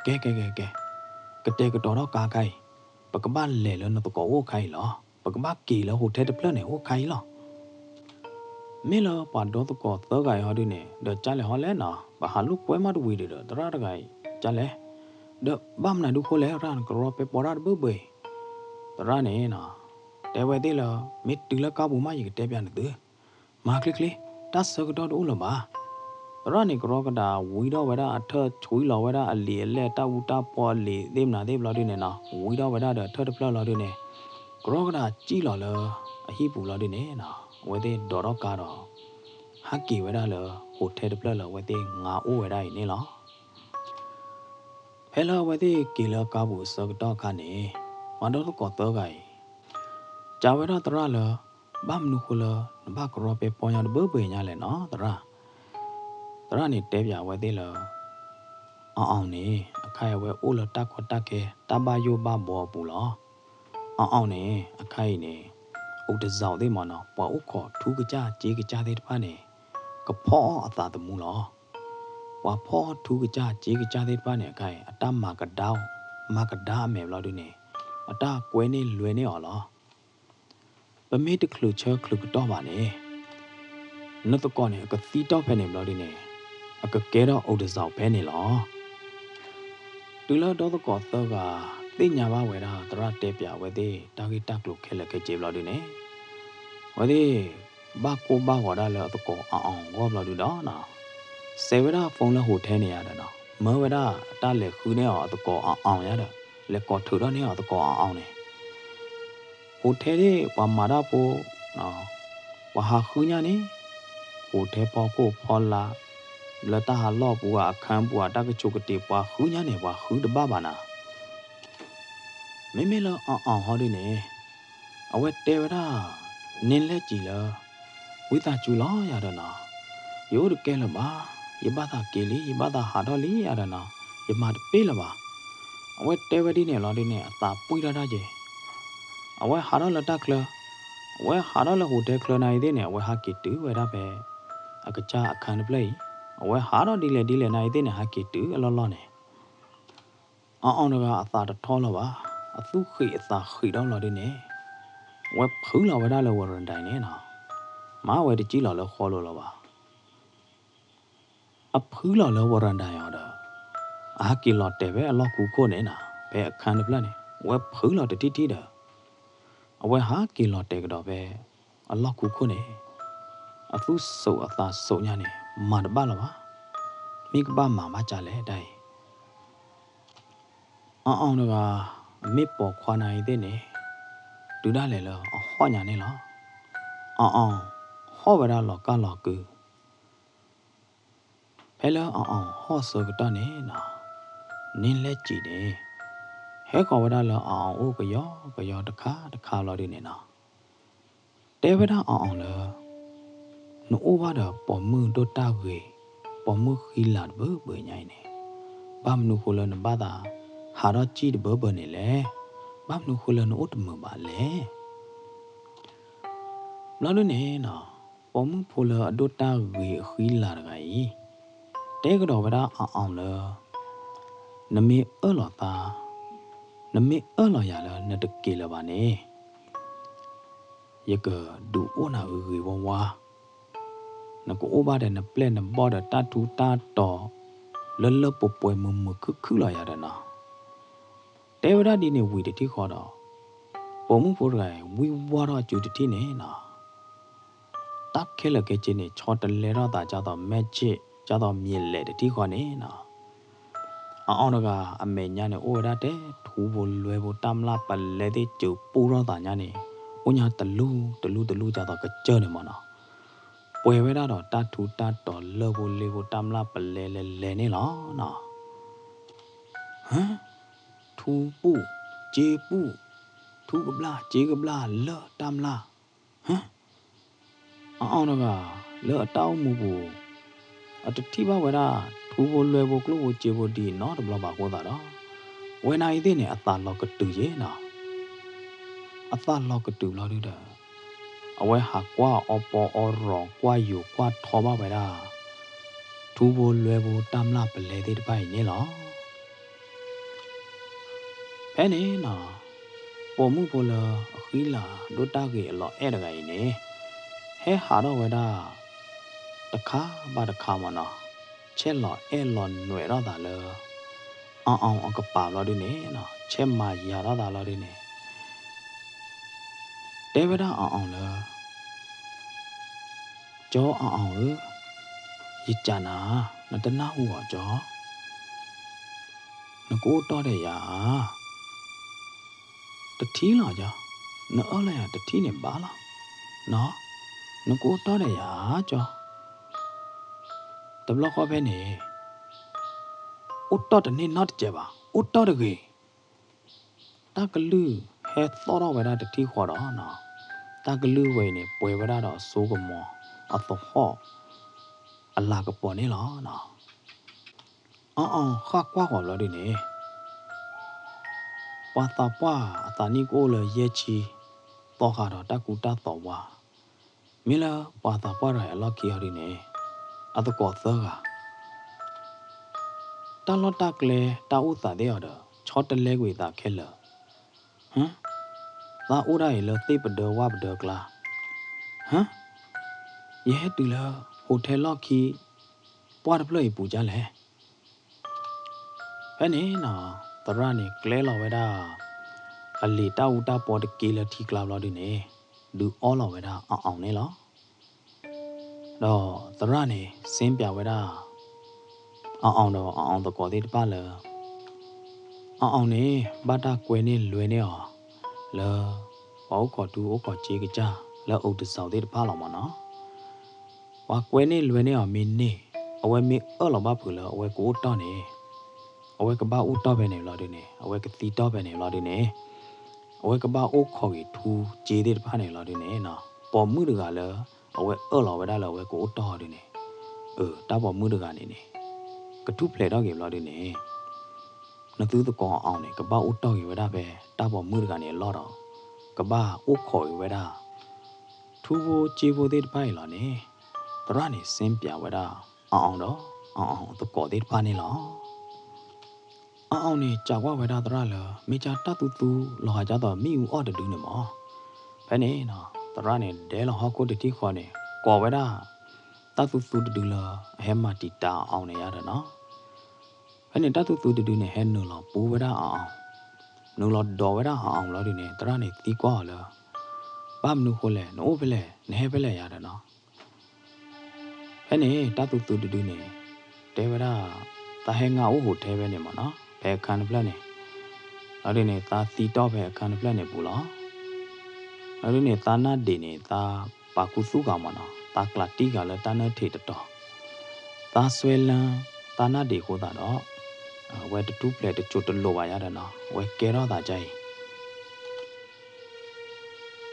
ကဲ ကဲ ကဲ ကဲ, ကတဲာ်ကတီၤထီၣ်ကါခါအံၤ, ပကဘၣ်လဲၤလၢနသကိးအိၣ်ခါအံၤလီၤ. ပကဘၣ်က့ၤလၢ hotel တဖျၢၣ်န့ၣ်အိၣ်ခါအံၤလီၤ. မ့ၢ်လၢပှၤဒီသကိးသၢဂၤအံၤဟီဒုန့ၣ် ဒီးကၢ်လဲၣ်ဟီလဲၣ်နီၤ, ပဟးလိာ်ကွဲမးတဝံၤဒီး သရၣ်တဂၤအံၤကၢ်လဲၣ်, ဒီးဘၣ်မနုၤဒုးဃိလဲၣ် သရၣ် နကရီပဲပီတၢ်တဘၢဘၢအံၤ. သရၣ်န့ၣ် တဲဝဲသ့ၣ်လၢ မ့ၢ်တုၤလၢကါပူၤမး ယကတဲပၠးနသု မၤချ့ချ့, တၢ်ဆၢကတီၢ်တအိၣ်လၢၤဘၣ်. သရၣ်န့ၣ်ကရီကဒးဝံထီၣ်ဝဲဒၣ်အထၢၣ် ဆွံလီၤဝဲဒၣ်အလံာ်အလဲၢ် တၢ်အူတၢ်ပီအလံာ်သ့ၣ်မနုၤသ့ၣ်ဘျီဒုန့ၣ်နီၤ, ဝံထီၣ်ဝဲဒၣ်ဒီးအထၢၣ်တဖျၢၣ်လီၤဒုန့ၣ်, ကရီကဒးစံၣ်လီၤလၢအဟံၣ်ပူၤလီၤဒုန့ၣ်နီၤ, အဝဲသ့ၣ်ဒိးထီၣ်ကါဒီး ဟးက့ၤဝဲဒၣ်လၢ hotel တဖျၢၣ်လၢအဝဲသ့ၣ်ငါအိၣ်ဝဲဒၣ်အံၤန့ၣ်လီၤ. ဖဲလၢအဝဲသ့ၣ်က့ၤလၢကါပူၤအဆၢကတီၢ်အခါန့ၣ်, ပှၤဒီသကိးသၢဂၤအံၤ ကးဝဲဒၣ်သရၣ်လၢ ဘၣ်မနုၤဃိလၢ နဘၣ်ကရီပဲပီညါတဘၢဘၢညါလဲၣ်နီၤ သရၣ်. သရၣ်န့ၣ်တဲပၠးအဝဲသ့ၣ်လၢ အအီၣ်န့ၣ် အခါအံၤအဝဲအိၣ်လၢတၢ်ကီတၢ်ခဲ တၢ်ဘၣ်ယိၣ်ဘၣ်ဘှီအပူၤလီၤ. အအီၣ်န့ၣ် အခါအံၤန့ၣ် အိၣ်တစၢ်သ့ၣ်မ့ၢ်နီၤ ပှၤအိၣ်ခိးထူကစၢ်စ့ကစၢ်သ့ၣ်တဖၣ်န့ၣ် ကဖီၣ်အီၣ်အသးသမူလီၤ. ပှၤဖီၣ်အီၣ်ထူကစၢ်စ့ကစၢ်သ့ၣ်တဖၣ်န့ၣ် အခါအံၤ အတၢ်မၤကဒါအီၤ မၤကဒါအမဲာ်ဘျီဒုန့ၣ် အတၢ်ကွဲန့ၢ်လွဲန့ၢ်အီၤလီၤ. ပမ့ၢ်တချုးဆၢချုးကတီၢ်ဘၣ်န့ၣ် နသကိးန့ၣ် အကသံတီၢ်ဖဲန့ၣ်ဘျီဒုန့ၣ် အကကဲထီၣ်အိၣ်တစၢ်ဖဲန့ၣ်လီၤ. တုၤလၢဒီသကိးသၢဂၤ သ့ၣ်ညါဘၣ်ဝဲဒၣ်သရၣ်တဲပၠးအဝဲသ့ၣ် တၢ်ဂ့ၢ်တၢ်ကျိၤခဲလၢာ်ခဲဆ့ဘျီဒုန့ၣ် အဝဲသ့ၣ် ဘၣ်ကိၢ်ဘၣ်ဂီၤဒၣ်လၢအသကိးအအီၣ်အဂီၢ်ဘျီဒုဒီး စဲးဝဲဒၣ် phone လၢ hotel န့ၣ်ယါဒီးနီၤ မၢဝဲဒၣ်တၢ်လဲၤဃုန့ၢ်အီၤအသကိးအအီၣ်ယါဒီး လဲၤကိးထုးထီၣ်န့ၢ်အီၤအသကိးအအီၣ်န့ၣ် hotel သ့ၣ် ပှၤမၤတၢ်ဖိ ပှၤဟးဃုညါန့ၣ် hotel ဖီခိၣ်ဖီလာ် လၢတၢ်ဟးလီၢ်ပူၤဧါ အခန်းပူၤဧါ တၢ်ကဆိးကတ့ၤ ပှၤဃုညါန့ၣ် ပှၤဃုတဘၣ်ဘၣ်နၤ. မ့မ့ၢ်လၢအအီၣ်ဟီဒုန့ၣ် အဝဲတဲဝဲဒၣ် န့ၢ်လဲၣ်ကံၤလၢ ဝံသးစူၤလီၤယၤဒီးနီၤ ယအိၣ်တကဲလၢၤဘၣ်, ယဘၣ်သးက့ၤလံ ယဘၣ်သးဟးထီၣ်လံယၤဒီးနီၤ ယမၤတပ့ၢ်လၢၤဘၣ်. အဝဲတဲဝဲဒ်န့ၣ်လီၤဒုန့ၣ် အသးပှံၢ်ထီၣ်တၢ်က့ၤ အဝဲဟးထီၣ်လၢတၢ်ချၢ အဝဲဟးထီၣ်လၢ hotel ချၢနၤအံၤသ့ၣ်န့ၣ် အဝဲဟးက့ၤတုၤဝဲဒၣ်ဖဲ အကစၢ်အခန်းတဖျၢၣ်အံၤ အဝဲဟးထီၣ်ဒ်လဲၣ်ဒ်လဲၣ်နၤအံၤသ့ၣ်န့ၣ် ဟးက့ၤတုၤအလီၢ်လီၢ်န့ၣ် အအီၣ်တဂၤအသးတထီလၢၤဘၣ်. အသူၣ်ဃံးအသးဃံးဒီးလီၤဒုန့ၣ်, ဝဲဖုလီၤဝဲဒၣ်လၢ ဝရၤဒၤ န့ၣ်နီၤ, မၤဝဲတကံၣ်လီၤလၢဃီလိၤလီၤဘၣ်. အဖုလီၤလၢ ဝရၤဒၤ အီၤဒီး, အဟးက့ၤလီၤတဲာ်ဖဲအလီၢ်ခူခိၣ်န့ၣ်နီၤ, ဖဲအခန်းတဖျၢၣ်န့ၣ် ဝဲဖုလီၤတထံၣ်ထံၣ်ဒီး, အဝဲဟးက့ၤလီၤတဲာ်ကဒီးဖဲအလီၢ်ခူခိၣ်န့ၣ်, အသူၣ်စိးအသးစိးညါန့ၣ် မၤတဘၣ်လၢၤဘၣ်. မ့ၢ်ကဘၣ်မၤဘၣ်ကလဲၣ်တၢ်အံၤ အီၣ်အီၣ်တဂၤ မ့ၢ်ပိာ်ခွါနၤအံၤသ့ၣ်န့ၣ်, တုၤဒၣ်လဲာ်လၢအဟီၣ်ညါန့ၣ်လီၤ. အီၣ်အီၣ် ဟီၣ်ဝဲဒၣ်လီၤကၢ်လီၤကု, ဖဲလၢအီၣ်အီၣ်ဟီၣ်ဆၢကတီၢ်န့ၣ်နီၤ, န့ၢ်လဲၣ်စံးန့ၣ် ဟဲဃီၤဝဲဒၣ်လၢအီၣ်အီၣ်အိၣ်ကယီကယီတခါတခါလီၤဒုန့ၣ်နီၤ, တဲဝဲဒၣ်အီၣ်အီၣ်လၢ နအိၣ်ဘၣ်ဒီးပိာ်မုၣ်ဒိၣ်တၢ်ဂ့ၤ, ပိာ်မုၣ်ဃံလၤတဘၢဘၢညါအံၤန့ၣ်, ဘၣ်မနုၤဃိလၢနဘၣ်သးဟးထီၣ်စံၣ်တဘၢဘၢန့ၣ်လဲၣ်. ဘၣ်မနုၤဃိလၢနအိၣ်တမုာ်ဘၣ်လဲၣ်. ဘျီဒုန့ၣ်နီၤ, ပိာ်မုၣ်ဖိလၢအဒိၣ်တၢ်ဂ့ၤအဃံလၤတဂၤအံၤ, တဲကဒီးဝဲဒၣ်အီၣ်အီၣ်လၢ နမ့ၢ်အၢၣ်လီၤသး, နမ့ၢ်အၢၣ်လီၤယၤလၢနတက့ၤလၢၤဘၣ်န့ၣ်, ယကဒုးအိၣ်နၤဂ့ၤဂ့ၤဝါဝါ, နကအိၣ်ဘၣ်ဒီးနပျဲၢ်နဘီၣ်ဒီးတၢ်ထူတၢ်တီၤ လၢလၢပှဲၤပှဲၤမုာ်မုာ်ခုၣ်ခုၣ်လီၤယၤဒီးနီၤ. တဲဝဲဒၣ်ဒ်န့ၣ်ဝံၤတထံၣ်ဃီဒီး, ပိာ်မုၣ်ဖိတဂၤအံၤ ဝံၣ်ဝါထီၣ်အစုတထံၣ်န့ၣ်နီၤ, တၢ်ခဲလၢာ်ခဲဆ့န့ၣ် ဆီတလဲထီၣ်သး ဒ်သိး magic ဒ်သိးမ့ၢ်လဲၣ်တထံၣ်ဃီန့ၣ်နီၤ, အီၣ်အီၣ်တဂၤအမဲာ်ညါန့ၣ် အိၣ်ဝဲဒၣ်ထဲထူဖိလွဲဖိတၢ်မျၢ်ပလဲသ့ၣ် စၢၤပူထီၣ်သးညါန့ၣ်, အိၣ်ညါတလူၢ်တလူၢ်တလူၢ် ဒ်သိးကစၢၢ်န့ၣ်မ့ၢ်နီၤ, ပှဲၤဝဲဒၣ်ဒီးတၢ်ထူတၢ်တီၤလၢၢ်ဖိလ့ဖိတၢ်မျၢ်ပလဲလဲၤလဲၤန့ၣ်လီၤနီၤ. ဟၢ, ထူပူၣ်, စ့ပူၣ်, ထူကဘျၣ် စ့ကဘျၣ် လၢၢ်တၢ်မျၢ်, ဟၢ, အီၣ်အီၣ်တဂၤ လၢအတၢ်အိၣ်မူပူၤ အတထံၣ်ဘၣ်ဝဲဒၣ် ထူဖိလွဲဖိကျိၣ်ဖိစ့ဖိဒ်အံၤနီတဘျီဘၣ်အဃိသတးဒီး, ဝဲနၤအံၤသ့ၣ်န့ၣ် အသးလီၤကတုၤက့ၤနီၤ. အသးလီၤကတုၤဘျီဒုဒီး, အဝဲဟးကွၢ်အီပီအီရီၤ ကွၢ်ယိၤကွၢ်ထီဘၣ်ဝဲဒၣ် ထူဖိလွဲဖိတၢ်မျၢ်ပလဲသ့ၣ်တဖၣ်အံၤန့ၣ်လီၤ. ဖဲန့ၣ်နီၤ, ပိာ်မုၣ်ဖိလၢအဃံလၤဒိၣ်တၢ်ဂ့ၤအလီၤအဲၣ်တဂၤအံၤန့ၣ်, ဟဲဟးထီၣ်ဝဲဒၣ် တခါဘၣ်တခါမ့ၢ်နီၤ, ဆဲးလီၤအဲၣ်လီၤနွဲးထီၣ်သးလၢ အီၣ်အီၣ်အကပၤဘျီဒုန့ၣ်နီၤ, ဆဲးမၤယၤထီၣ်သးလီၤဒုန့ၣ် တဲဝဲဒၣ်အီၣ်အီၣ်လၢ ကၠီအီၣ်အီၣ်ဧၢ, ယစံးနၤ, နတနၢ်ဟူအီၤကၠီ, နကအိၣ်တီၢ်ဒီးယၤဧါ. တထံၣ်လီၤကၠီ, နအၢၣ်လီၤယၤတထံၣ်န့ၣ်ဘၣ်လီၤ. နီၤ, နကအိၣ်တီၢ်ဒီးယၤဧါကၠီ. တဘျီဃီဖဲန့ၣ် အိၣ်တီၢ်တန့ၢ်နီတစဲးဘၣ်, အိၣ်တီၢ်တဂ့ၤ. တၢ်ကလုၢ်ဟဲသီၣ်ထီၣ်ဝဲဒၣ်တထံၣ်ဃီဒီးနီၤ, တၢ်ကလုၢ်ဝဲအံၤန့ၣ် ပှဲၤဝဲဒၣ်ဒီးအစိကမီၤအသဟီၣ်အလၤကပီၤန့ၣ်လီၤ. အီၣ်အီၣ်ဃၣ်ကွၢ်ဃီၤဘျီဒုန့ၣ် ပှၤသးပှၢ်အသးနံၣ်ကအိၣ်လၢယဲၢ်ဆံ, သီဃာ်ဒီးတၢ်ကူတၢ်သိးဝါ, မ့ၢ်လၢပှၤသးပှၢ်တဂၤအလီၢ်ခံအီၤဒုန့ၣ် အသကိးသၢဂၤ တၢ်လီၢ်တၢ်ကျဲတၢ်အိၣ်သးသ့ၣ်အီၤဒီး ဆီတလဲကွံာ်သးခဲလၢာ်. ဟၢ, သးအိၣ်ဒၣ်အံၤလၢသ့ၣ်ပဒၢဝၣ်ပဒၢကျါ. ဟၢ, ယဟဲတုၤလၢ hotel လီၢ်ခံ ပှၢ်တဖျၢၣ်အံၤပူၤဒ်လဲၣ်. ဖဲန့ၣ်နီၤ သရၣ်န့ၣ်ကျဲလီၤဝဲဒၣ် အလံာ်တၢ်အူတၢ်ပီတက့လၢထံကျါဘျီဒုန့ၣ် ဒုးအီလီၤဝဲဒၣ်အီၣ်အီၣ်န့ၣ်လီၤ. ဒီးသရၣ်န့ၣ် စ့ပၠးဝဲဒၣ် အီၣ်အီၣ်ဒီးအီၣ်အီၣ်သကိးသ့ၣ်တဖၣ်လၢ အီၣ်အီၣ်န့ၣ် ဘၣ်တၢ်ကွဲန့ၢ်လွဲန့ၢ်အီၤ လၢ ပှၤအိၣ်ခိးထူအိၣ်ခိးစ့ကစၢ် လၢအအိၣ်တစီၤသ့ၣ်တဖၣ်လီၤမ့ၢ်နီၤ. ပှၤကွဲန့ၢ်လွဲန့ၢ်အီၤမ့ၢ်န့ၢ် အဝဲမ့ၢ်အၢၣ်လီၤဘၣ်ဖုးလၢအဝဲကအိၣ်တီၢ်န့ၣ် အဝဲကဘၣ်အိၣ်တီၢ်ဖဲန့ၣ်ဘျီဒုန့ၣ် အဝဲကသံတီၢ်ဖဲန့ၣ်ဘျီဒုန့ၣ် အဝဲကဘၣ်အိၣ်ခိးက့ၤထူစ့သ့ၣ်တဖၣ်န့ၣ်ဘျီဒုန့ၣ် ပိာ်မုၣ်တဂၤလၢ အဝဲအၢၣ်လီၤဝဲဒၣ်လၢအဝဲကအိၣ်တီၢ်အီၤဒုန့ၣ် အၢ တၢ်ပိာ်မုၣ်တဂၤန့ၣ်န့ၣ် ကထူၣ်ဖျဲးထီၣ်က့ၤဘျီဒုန့ၣ် နသုသကိးအီၣ်အီၣ်န့ၣ် ကဘၣ်အိၣ်တီၢ်က့ၤဝဲဒၣ်ဖဲ တၢ်ပိာ်မုၣ်တဂၤန့ၣ်အလီၢ်ဒီး ကဘၣ်အိၣ်ခိးက့ၤဝဲဒၣ် ထူဖိစ့ဖိသ့ၣ်တဖၣ်အံၤလီၤန့ၣ် သရၣ်န့ၣ် စ့ပၠးဝဲဒၣ် အီၣ်အီၣ်ဒီး အီၣ်အီၣ်သကိးသ့ၣ်တဖၣ်န့ၣ်လီၤ. အအီၣ်န့ၣ် စံးကွၢ်ဝဲဒၣ်သရၣ်လၢ မ့ၢ်ကၢ်တၢ်သူသူလီၤဂာ်ဒ်သိးမ့ၣ်အူအီၣ်တဒုန့ၣ်မး. ဖဲန့ၣ်နီၤ သရၣ်န့ၣ်ဒဲလီၤဟီၣ်ခိၣ်တထံၣ်ဃီန့ၣ် ကိးဝဲဒၣ် တၢ်သူသူတဒုလၢအဟဲမၤတံာ်တာ်အအီၣ်န့ၣ်ယါဒီးနီၤ. ဖဲန့ၣ်တၢ်သူသူတဒုန့ၣ် ဟဲနုာ်လီၤပူဝဲဒၣ်အအီၣ်, နုာ်လီၤဒိးဝဲဒၣ်အအီၣ်လီၤဒုန့ၣ် သရၣ်န့ၣ်သံကွၢ်အီၤလၢ ဘၣ်မနုၤဃိလဲၣ်, နအိၣ်ဖဲလဲၣ်, နဟဲဖဲလဲၣ်ယါဒီးနီၤ. ဖဲန့ၣ် တၢ်သူသူတဒုန့ၣ် တဲဝဲဒၣ် သးဟဲငါအိၣ်ဟူးထဲဖဲန့ၣ်မးနီၤ, ဖဲအခါတဖျၢၣ်န့ၣ်, လီၤဒုန့ၣ် သးသံတီၢ်ဖဲအခါတဖျၢၣ်န့ၣ်ပူၤလီၤ. လီၤဒုန့ၣ် သးနၢ်ဒံးန့ၣ် သးပာ်ခူသူၣ်ဃာ်မးနီၤ, သးကျးတံၢ်ဃာ်လၢတၢ်နၢထံးတတီၤ, သးစွဲလၢ သးနၢ်ဒံးအဃိသတးဒီး အဝဲတထူၣ်ဖျဲးတစိၤတလိၤဘၣ်ယါဒီးနီၤ, အဝဲကဲထီၣ်သးကအံၤ ဘျီ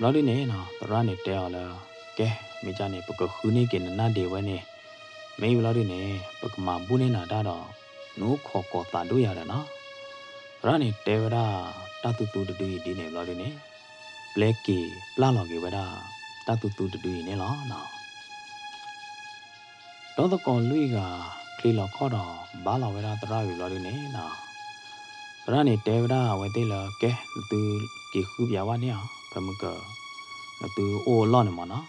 ဒုန့ၣ်နီၤ သရၣ်န့ၣ်တဲအီၤလၢ ကဲ မ့ၢ်ကၢ်န့ၣ် ပကဃုန့ၢ်က့ၤနနၢ်ဒံးဝဲန့ၣ်, မ့ၢ်ဘျီဒုန့ၣ် ပကမၤဘူၣ်န့ၢ်နၤတၢ်ဒီး နအိၣ်ခိးကိးသးဒိၣ်ယၤဒီးနီၤ. သရၣ်န့ၣ်တဲဝဲဒၣ် တၢ်သူသူတဒုအံၤဒ်န့ၣ်ဘျီဒုန့ၣ် ပျဲက့ၤပျၢ်လီၤက့ၤဝဲဒၣ် တၢ်သူသူတဒုအံၤန့ၣ်လီၤနီၤ. ဒီသကိးလွံၢ်ဂၤ ချ့လီၤခီၣ်ဒီး ဘါလီၤဝဲဒၣ်သရၣ်ဝံၤဘျီဒုန့ၣ်နီၤ, သရၣ်န့ၣ်တဲဝဲဒၣ်အဝဲသ့ၣ်လၢ ကဲ နသုက့ၤဃုပၠးဝဲန့ၢ်အီၤ ဖဲမုၢ်က နသုအိၣ်အလီၢ်န့ၣ်မးနီၤ.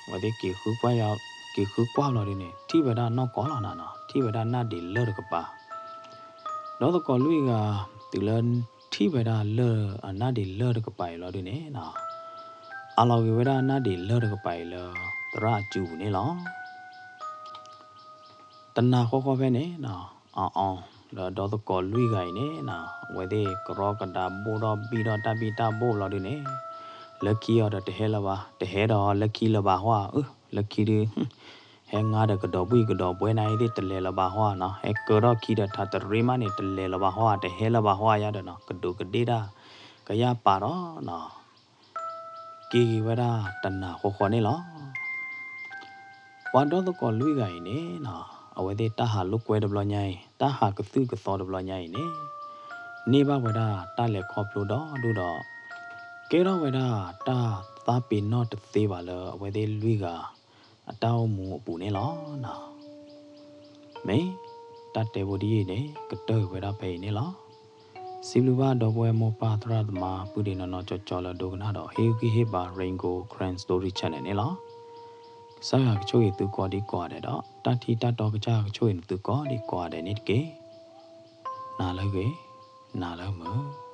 အဝဲသ့ၣ်က့ၤဃုကွၢ်ယါ, က့ၤဃုကွၢ်ဘျီဒုန့ၣ် ထံၣ်ဝဲဒၣ်နီၢ်ကီၢ်လီၤနၤနီၤ, ထံၣ်ဝဲဒၣ်နၢ်ဒံးလၢၢ်တကပၤ ဒီသကိးလွံၢ်ဂၤ တုၤလၢထံၣ်ဝဲဒၣ်လၢၢ်အနၢ်ဒံးလၢၢ်တကပၤအံၤလီၤဒုန့ၣ်နီၤ, အးလီၤက့ၤဝဲဒၣ်အနၢ်ဒံးလၢၢ်တကပၤအံၤလၢ သရၣ်အစုပူၤန့ၣ်လီၤ. တနၤဃီဃီဖဲန့ၣ်နီၤ, အအီၣ် ဒီးဒီသကိးလွံၢ်ဂၤအံၤန့ၣ်နီၤ အဝဲသ့ၣ်ကရီကဒါဘိၣ်ထီၣ်ဘံၣ်ထီၣ်တၢ်ဘံၣ်တၢ်ဘိၣ်ဘျီဒုန့ၣ်, လၢခံအီၤဒီးတဟဲလၢၤဘၣ်, တဟဲဒီးလၢခံလၢၤဘၣ်ဟီဧါ, အၢ လၢခံဒု ဟဲငါဒီးကဒီးဘှံၣ်ကဒီးဘှဲနၤအံၤသ့ၣ်တလဲၤလၢၤဘၣ်ဟီဧါနီၤ, ဟဲကၢထီၣ်ခံဒီးထးတရံးမးန့ၣ် တလဲၤလၢၤဘၣ်ဟီဧါ, တဟဲလၢၤဘၣ်ဟီဧါယါဒီးနီၤ, ကဒူးကဒ့ၣ်တၢ် ကယၢ်ပာ်ဒီးနီၤ က့ၤက့ၤဝဲဒၣ်တနၤဃီဃီန့ၣ်လီၤ. ပှၤဒီသကိးလွံၢ်ဂၤအံၤန့ၣ်နီၤ, အဝဲသ့ၣ်တၢ်ဟးလိာ်ကွဲတဘျီညါအံၤ, တၢ်ဟးကသုၣ်ကသီတဘျီညါအံၤန့ၣ်, န့ၢ်ဘၣ်ဝဲဒၣ်တၢ်လဲၤခီဖျိဒီဒူၣ်ဒီး ကဲထီၣ်ဝဲဒၣ်တၢ်သးပ့ၤနီၣ်တသ့ဘၣ်လၢအဝဲသ့ၣ်လွံၢ်ဂၤ အတၢ်အိၣ်မူအပူၤန့ၣ်လီၤနီၤ. မ့ၢ်တၢ်တဲဖိဒ်အံၤန့ၣ် ကတၢၢ်ကွံာ်ဝဲဒၣ်ဖဲအံၤန့ၣ်လီၤ. စံးဘျုးဘၣ်ဒီပုၢ်ဝဲၢ်မိၢ်ပၢ်သရၣ်သမါ ပုၢ်ဒ့နီၢ်နီၢ်ကၠီကၠီလၢဒိကနၣ်ဒီး ဟ့ၣ်ဂံၢ်ဟ့ၣ်ဘါ Rain Gold Karen Story Channel န့ၣ်လီၤ. ကစၢ်ယွၤကဆိၣ်ဂ့ၤသုကိးဒံကိးဂၤဒဲးဒီး တၢ်ထံၣ်တၢ်တီကစၢ်ယွၤကဆိၣ်ဂ့ၤနသုကိးဒံကိးဂၤဒဲးန့ၣ်တက့ၢ်. နၤလၢအဂ့ၤ, နၤလၢအမုာ်.